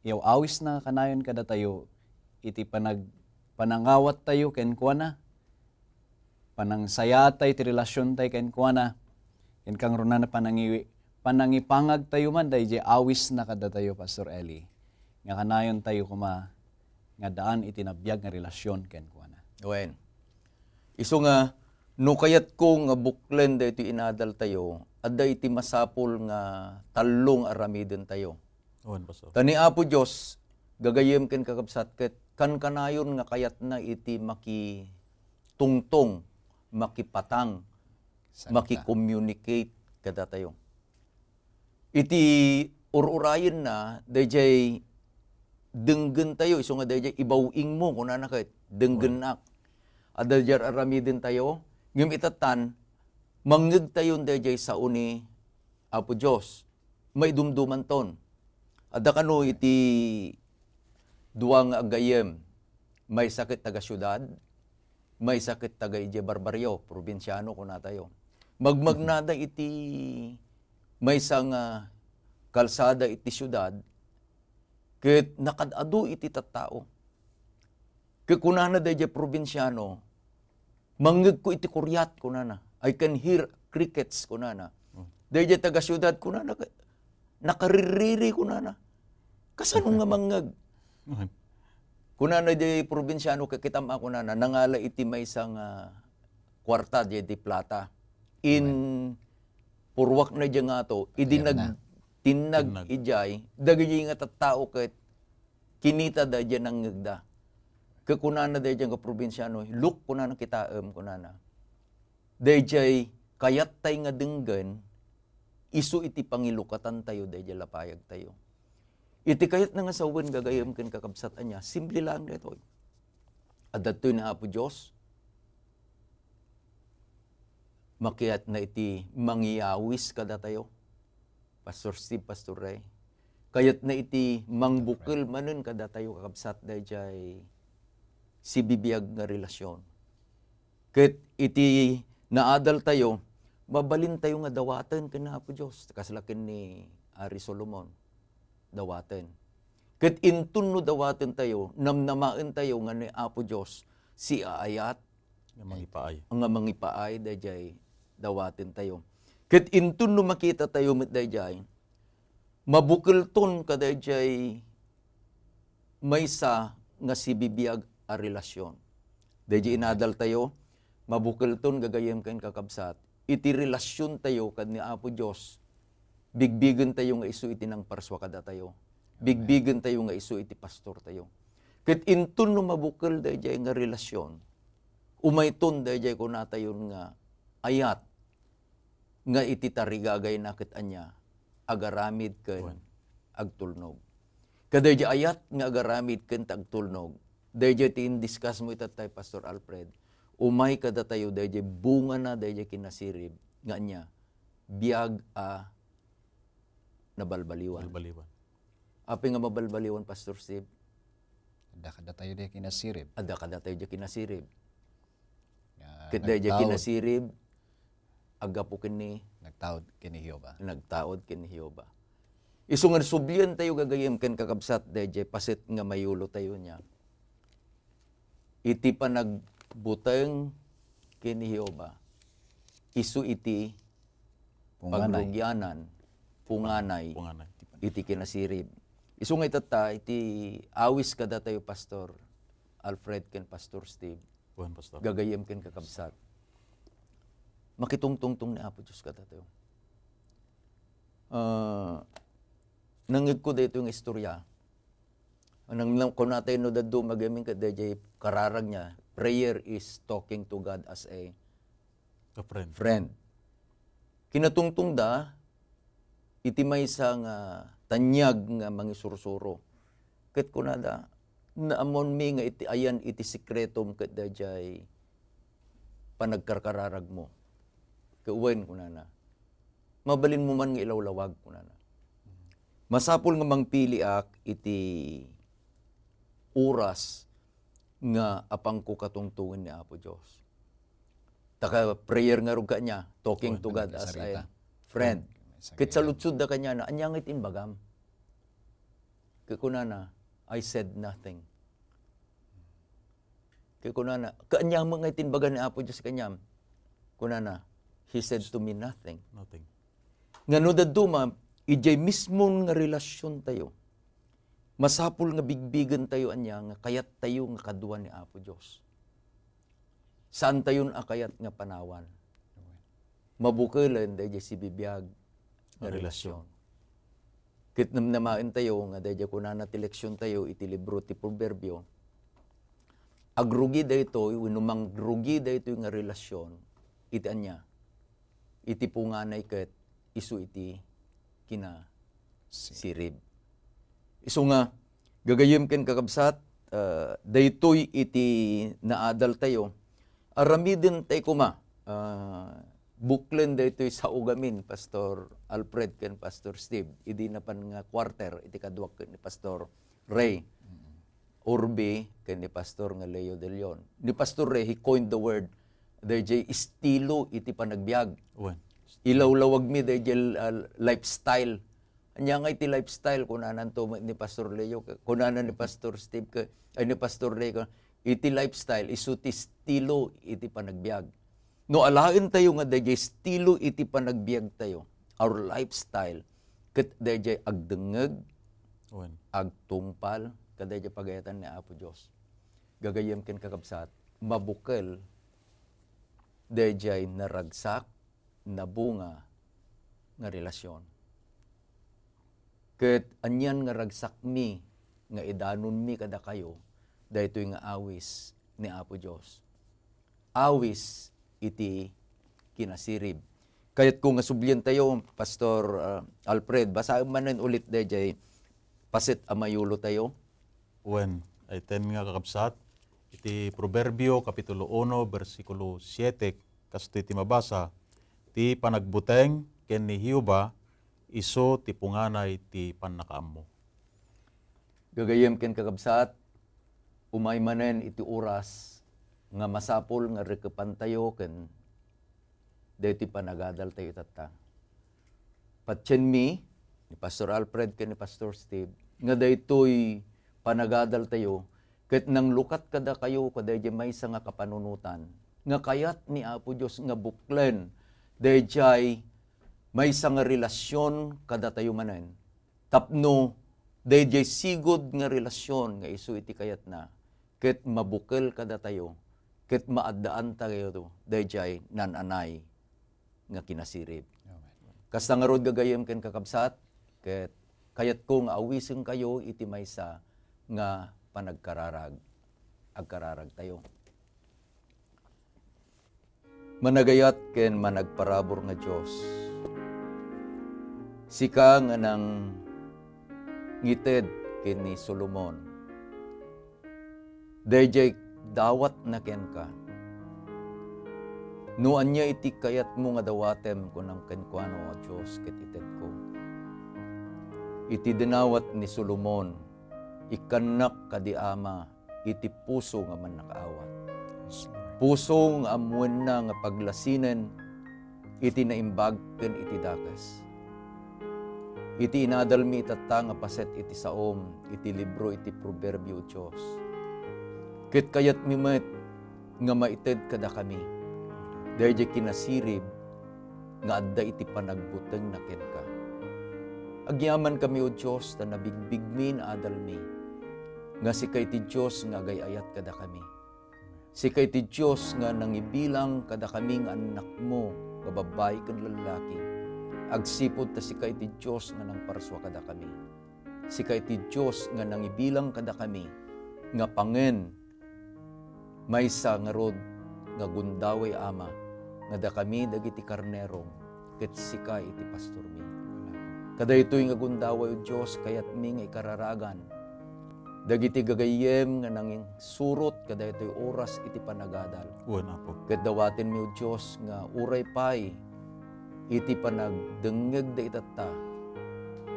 iyaw-awisna kanayon kadatayo iti panag-, panangawattayo kenkuana, panangsayaattayo ti relasiontayo kenkuana, ken kangrunana panangiwi-, panangipangagtayo man dayjay awisna kadatayo, Pastor Eli, nga kanayontayo koma nga daan iti nabiag nga relasion kenkuana. Wen. Isu nga, no kayatko nga buklen daytoy inadaltayo, adda iti masapul nga tallo nga aramidentayo. Wen, Pastor. Ta ni Apo Dios, gagayyem ken kakabsat, ket kankanayon nga kayatna iti makitungtong, makipatang, Salita. Maki-communicate kadatayo. Iti ur-urayenna, dayjay denggentayo, isu nga dayjay ibaw-ingmo, kunana ket, denggennak. Adda dayjay aramidentayo, ngem itattan, mangngegtayon dayjay sao ni Apo Dios. Maidumdumanton. Adda kano iti dua nga aggayem, maysa ket taga siudad, maysa ket taga idiay barbarrio, probinsiano kunatayo. Magmagnada iti maysa nga kalsada iti siudad, ket nakad-adu iti tattao. Ket kunana dayjay probinsiano, "Mangngegko iti kuriat," kunana. "I can hear crickets," kunana. Hmm. Dayjay taga siudad, kunana, "Nakaririri," kunana. "Kasano nga mangngeg?" Hmm. Kunana di probinsiano, "Kikitam a," kunana, nangala iti maysa nga kuarta, di, di plata. In, hmm, purwak na di nga to, idi nagtinnag idiay, dagiti nga tattao ket kinitada diay nangngegda. Ket kunana daydiay nga probinsiano, "Look," kunana, "kitaem," kunana. "Daydiay kayattay nga denggen, isu iti pangilukatantayo daydiay lapayagtayo." Iti kayatna nga sawen, gagayyem ken kakabsat, ania, simple laeng daytoy. Adda daytoy ni Apo Dios, makayatna iti mangiyawis kadatayo. Pastor Steve, Pastor Ray. Kayatna iti mangbukel manen kadatayo, kakabsat, daydiay sibibiag nga relasyon. Ket iti naadaltayo, mabalintayo nga dawaten ken Apo Dios, kasla ken ni Ari Solomon, dawaten. Ket inton no dawatentayo, namnamaentayo nga ni Apo Dios siaayat, Nga mangipaay. Nga mangipaay dayjay dawaten tayo. Ket inton no makita tayo met dayjay, mabukelton kadayjay maysa nga sibibiag a relasyon. Dayjay inadal tayo, mabukelton gagayem ken kakabsat, iti relasyon tayo ken ni Apo Dios, bigbigen tayo nga isu iti nangparsua kadatayo. Bigbigen tayo nga isu iti pastor tayo. Ket inton no mabukel dayjay nga relasyon, umayton dayjay kunatayon nga ayat nga iti tarigagayna ket ania, agaramid ken Wen. agtulnog. Kadayjay ayat nga agaramid ken agtulnog, dayjay ti in-discuss mo itattay, Pastor Alfred, umay kadatayo dayjay bungana dayjay kinasirib nga ania, biag a nabalbaliwan. Balbaliwan. Apay nga mabalbaliwan, Pastor Steve? Adda kadatayo dayjay kinasirib. Adda kadatayo dayjay kinasirib. Nga Ket dayjay nagtaud. kinasirib, aggapu ken ni Nagtaud ken ni Jehovah. Nagtaud ken ni Jehovah. Isu nga sublian tayo gagayem ken kakabsat dayjay paset nga mayulo tayo nia. Iti panagbuteng ken ni Jehovah, isu iti Punganay. pagrugianan, punganay, Punganay. iti kinasirib. Isu nga itatta, iti awis kadatayo, Pastor Alfred ken Pastor Steve, Wen, Pastor. gagayem ken kakabsat. Makitungtungtong ni Apo Dios kadatayo. Ah, nangngegko daytoy nga istorya. Nang, nang kunatay no dadduma gamin ket dayjay kararag nia, prayer is talking to God as a A friend. friend. Kinatungtongda iti maysa nga taniag nga mangisursuro. Ket kunada, "Naamonmi nga iti ayan iti sekretom ket dayjay panagkarkararagmo." Ket wen, kunana, "Mabalinmo man nga ilawlawag," kunana. "Masapul nga mangpiliak iti oras nga apangko katungtongen ni Apo Dios." Ta ka prayer ngarud kaniana, talking Wen, to God as a nagkasarita. friend. Wen, may Ket sakit. saludsodda kaniana, "Ania nga iti imbagam?" Ket kunana, "I said nothing." Ket kunana, "Kaaniaman nga iti imbaga ni Apo Dios kaniam?" Kunana, "He said to me nothing." Nothing. Nga no dadduma, idiay mismon nga relasyon tayo, masapul nga bigbigen tayo ania nga kayat tayo nga kadua ni Apo Dios. Saan tayon a kayat nga panawan. Mabukelen dayjay sibibiag nga Nga relasyon. relasyon. Ket namnamaen tayo nga dayjay kunana ti leksyon tayo iti libro ti Proverbio, agrugi daytoy, wenno mangrugi daytoy nga relasyon iti ania? Iti punganay ket isu iti kinasirib. Isu nga, gagayem ken kakabsat, ah, daytoy iti naadal tayo. Aramiden tay koma, ah, buklen daytoy sao gamin, Pastor Alfred ken Pastor Steve, idi napan nga quarter iti kaduak ken ni Pastor Ray. Mm. Urbi ken ni Pastor nga Leo de Leon. Ni Pastor Ray, he coined the word, dayjay estilo iti panagbiag. Wen. Ilawlawagmi dayjay, ah, lifestyle. Ania nga iti lifestyle, kunananto ni Pastor Leo, kunana ni Pastor Steve, ka-, ay, ni Pastor Ray, ka-, iti lifestyle, isu ti estilo iti panagbiag. No alaen tayo nga dayjay estilo iti panagbiag tayo, our lifestyle, ket dayjay agdengngeg, Wen. agtungpal, kadayjay pagayatan ni Apo Dios. Gagayem ken kakabsat, mabukel dayjay naragsak, nabunga nga relasyon. Ket anian nga ragsakmi nga idanonmi kadakayo daytoy nga awis ni Apo Dios. Awis iti kinasirib. Kayatko nga sublian tayo, Pastor, ah, Alfred, basaen manen ulit dayjay paset a mayulo tayo. Wen, ay ten nga kakabsat, iti Proverbio, Kapitulo uno, bersikulo siete, kastoy ti mabasa, "Ti panagbuteng ken ni Jehovah, isu ti punganay ti pannakaammo." Gagayem ken kakabsat, umay manen iti oras nga masapul nga rekepantayo ken daytoy panagadaltayo itatta. Patienmi, ni Pastor Alfred ken ni Pastor Steve, nga daytoy panagadaltayo ket nanglukat kadakayo kadaydi maysa nga kapanunotan nga kayat ni Apo Dios nga buklen daydiay maysa nga relasyon kadatayo manen. Tapno daydiay sigud nga relasyon nga isu iti kayatna, ket mabukel kadatayo, ket maaddaantayo daydiay naan-anay nga kinasirib. Amen. Kasta ngarud, gagayyem ken kakabsat, ket kayatko nga awisenkayo iti maysa nga panagkararag. Agkararagtayo. Managayat ken managparabur nga Dios, sika nga nangited ken ni Solomon, daydiay dawatna kenka. No ania iti kayatmo nga dawatem, kunam kenkuano, a Dios, ket itedko. Iti dinawat ni Solomon, ikkannak kadi, Ama, iti puso nga mannakaawat. Yes, Lord. Puso nga ammoenna nga paglasinen iti naimbag ken iti dakes. Iti inadalmi itatta nga paset iti saom iti libro iti Proverbio, Dios. Ket kayatmi met nga maited kadakami daydiay kinasirib nga adda iti panagbutengna kenka. Agyamankami, O Dios, ta nabigbigmi nga adalmi, nga sika iti Dios nga agay-ayat kadakami. Sika iti Dios nga nangibilang kadakami nga annakmo nga babbai ken lallaki, agsipud ta sika iti Dios nga nangparsua kadakami. Sika iti Dios nga nangibilang kadakami nga pangen, maysa ngarud nga gundaway, Ama, nga dakami dagiti karnerom, ket sika iti pastormi. Kadaytoy nga gundaway, O Dios, kayatmi nga ikararagan dagiti gagayyem nga nangingsurot kadaytoy oras iti panagadal. Wen, Apo. Ket dawatenmi, O Dios, nga uray pay iti panagdengngegda itatta,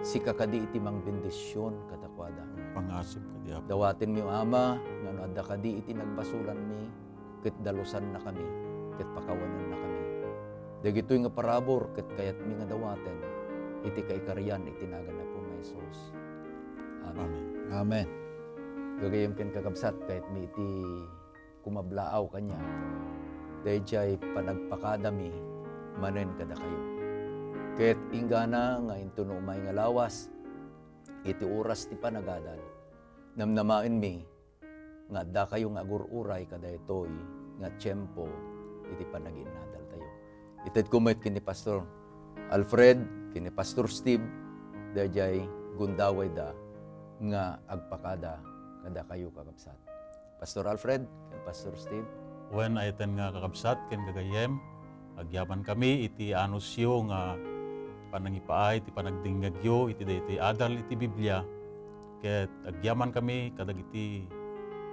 sika kadi iti mangbendision kadakuada. Pangasip kadi, Apo. Dawatenmi, Ama, nga no adda kadi iti nagbasolanmi, ket dalosannakami, ket pakawanennakami. Dagitoy nga parabur ket kayatmi nga dawaten iti kaikarian iti nagan ni Apo nga Jesus. Amen. Amen. Amen. Gagayyem ken kakabsat, kayatmi iti kumablaaw kaniak daydiay panagpakadami manen kadakayo. Ket inggana nga intono umay nga lawas iti oras ti panagadal, namnamaenmi nga addakayo nga agur-uray kadaytoy nga tiempo iti panagiinnadaltayo. Itedko met ken ni Pastor Alfred, ken ni Pastor Steve, daydiay gundawayda nga agpakada kadakayo, kakabsat. Pastor Alfred, ken Pastor Steve. Wen, ayaten nga kakabsat ken gagayyem, agyamankami iti anusyo nga panangipaay ti panagdengngegyo iti daytoy adal iti Biblia, ket agyamankami kadagiti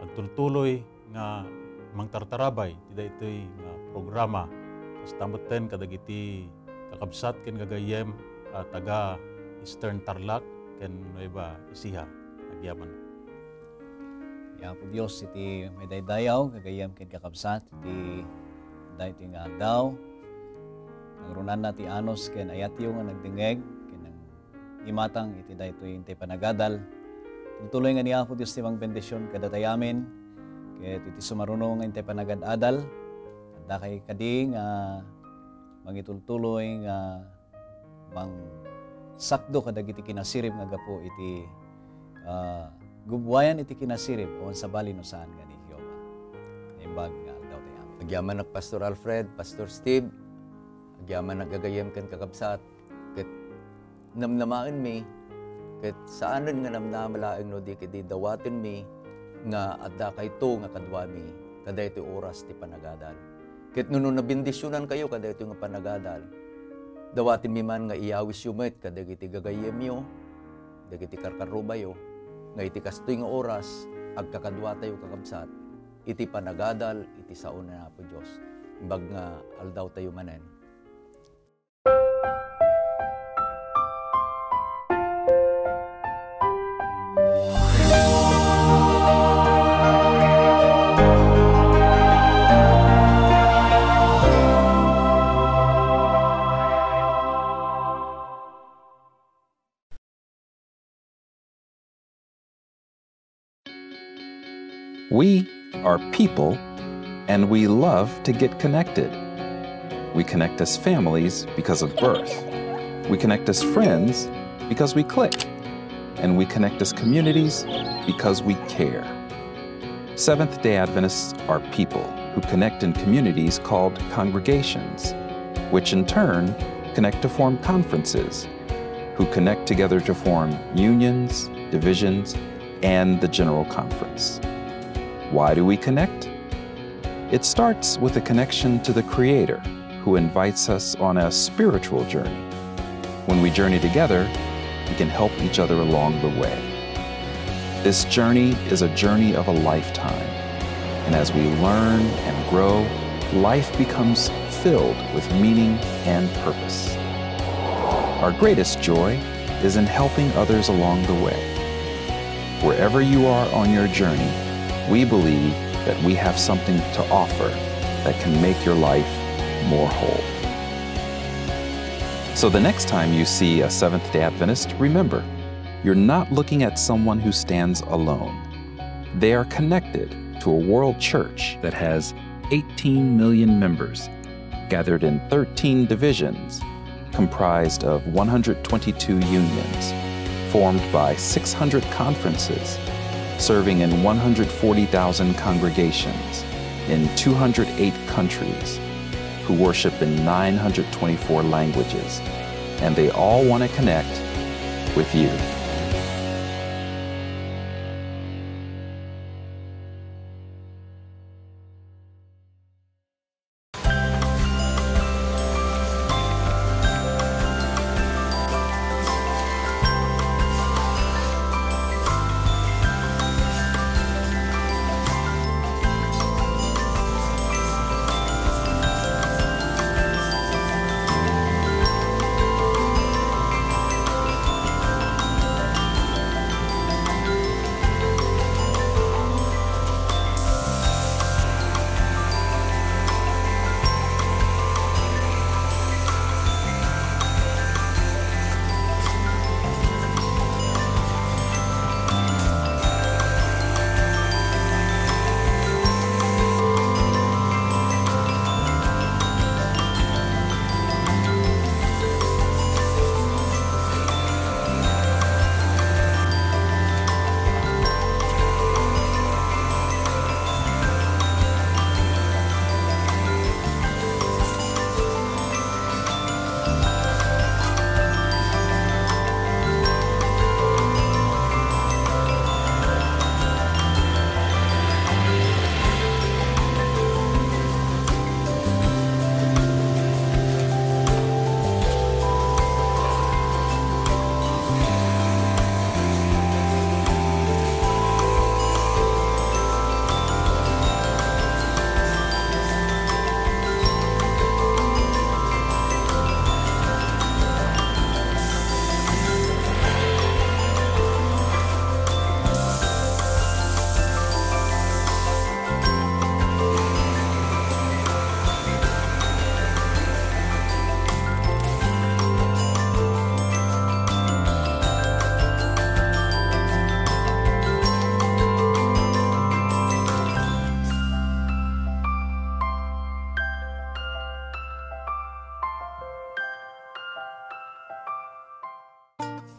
agtultuloy nga mangtartarabay ti daytoy nga programa. Kasta metten kadagiti kakabsat ken gagayyem a taga Eastern Tarlac ken Nueva Ecija. Agyaman. Ni Apo Dios iti maidaydayaw, gagayyem ken kakabsat, iti daytoy nga aldaw. Nangrunanna ti anus ken ayatyo nga nagdengngeg ken nang- imatang iti daytoy intay panagadal. Tultuloy nga ni Apo Dios ti mangbendision kadatayamin, ket iti sumaruno nga intay panagad-adal, addakay kadi nga mangitultuloy nga mangsakdo kadagiti kinasirib nga gapu iti, ah, gubbuayan iti kinasirib awan sabali no saan nga ni Jehovah. Naimbag nga aldaw tayo. Agyamanak, Pastor Alfred, Pastor Steve, agyamanak gagayyem ken kakabsat, ket namnamaenmi, ket saanen nga namnama laeng no di ketdi dawatenmi nga adda kayto nga kaduami kadaytoy oras ti panagadal. Ket no, no nabendisionankayo kadaytoy nga panagadal, dawatenmi man nga iyawisyo met kadagiti gagayyemyo, dagiti karkarrubayo, nga iti kastoy nga oras, agkakaduatayo, kakabsat, iti panagadal iti sao ni Apo Dios. Imbag nga aldawtayo manen. We are people And we love to get connected. We connect as families because of birth. We connect as friends because we click. And we connect as communities because we care. Seventh day Adventists are people who connect in communities called congregations, which in turn connect to form conferences, who connect together to form unions, divisions, and the General Conference. Why do we connect? It starts with a connection to the Creator, who invites us on a spiritual journey. When we journey together, we can help each other along the way. This journey is a journey of a lifetime, and as we learn and grow, life becomes filled with meaning and purpose. Our greatest joy is in helping others along the way. Wherever you are on your journey, we believe that we have something to offer that can make your life more whole. So the next time you see a Seventh day Adventist, remember, you're not looking at someone who stands alone. They are connected to a world church that has eighteen million members, gathered in thirteen divisions, comprised of one hundred twenty-two unions, formed by six hundred conferences, serving in one hundred forty thousand congregations in two hundred eight countries, who worship in nine hundred twenty-four languages, and they all want to connect with you.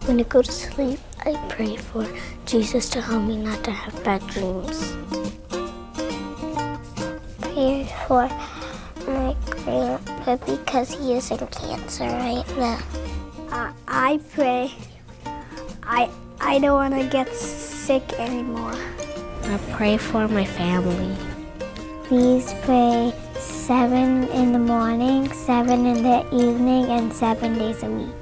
When I go to sleep, I pray for Jesus to help me not to have bad dreams. Pray for my grandpa because he is in cancer right now. Uh, I pray. I I don't want to get sick anymore. I pray for my family. Please pray seven in the morning, seven in the evening, and seven days a week.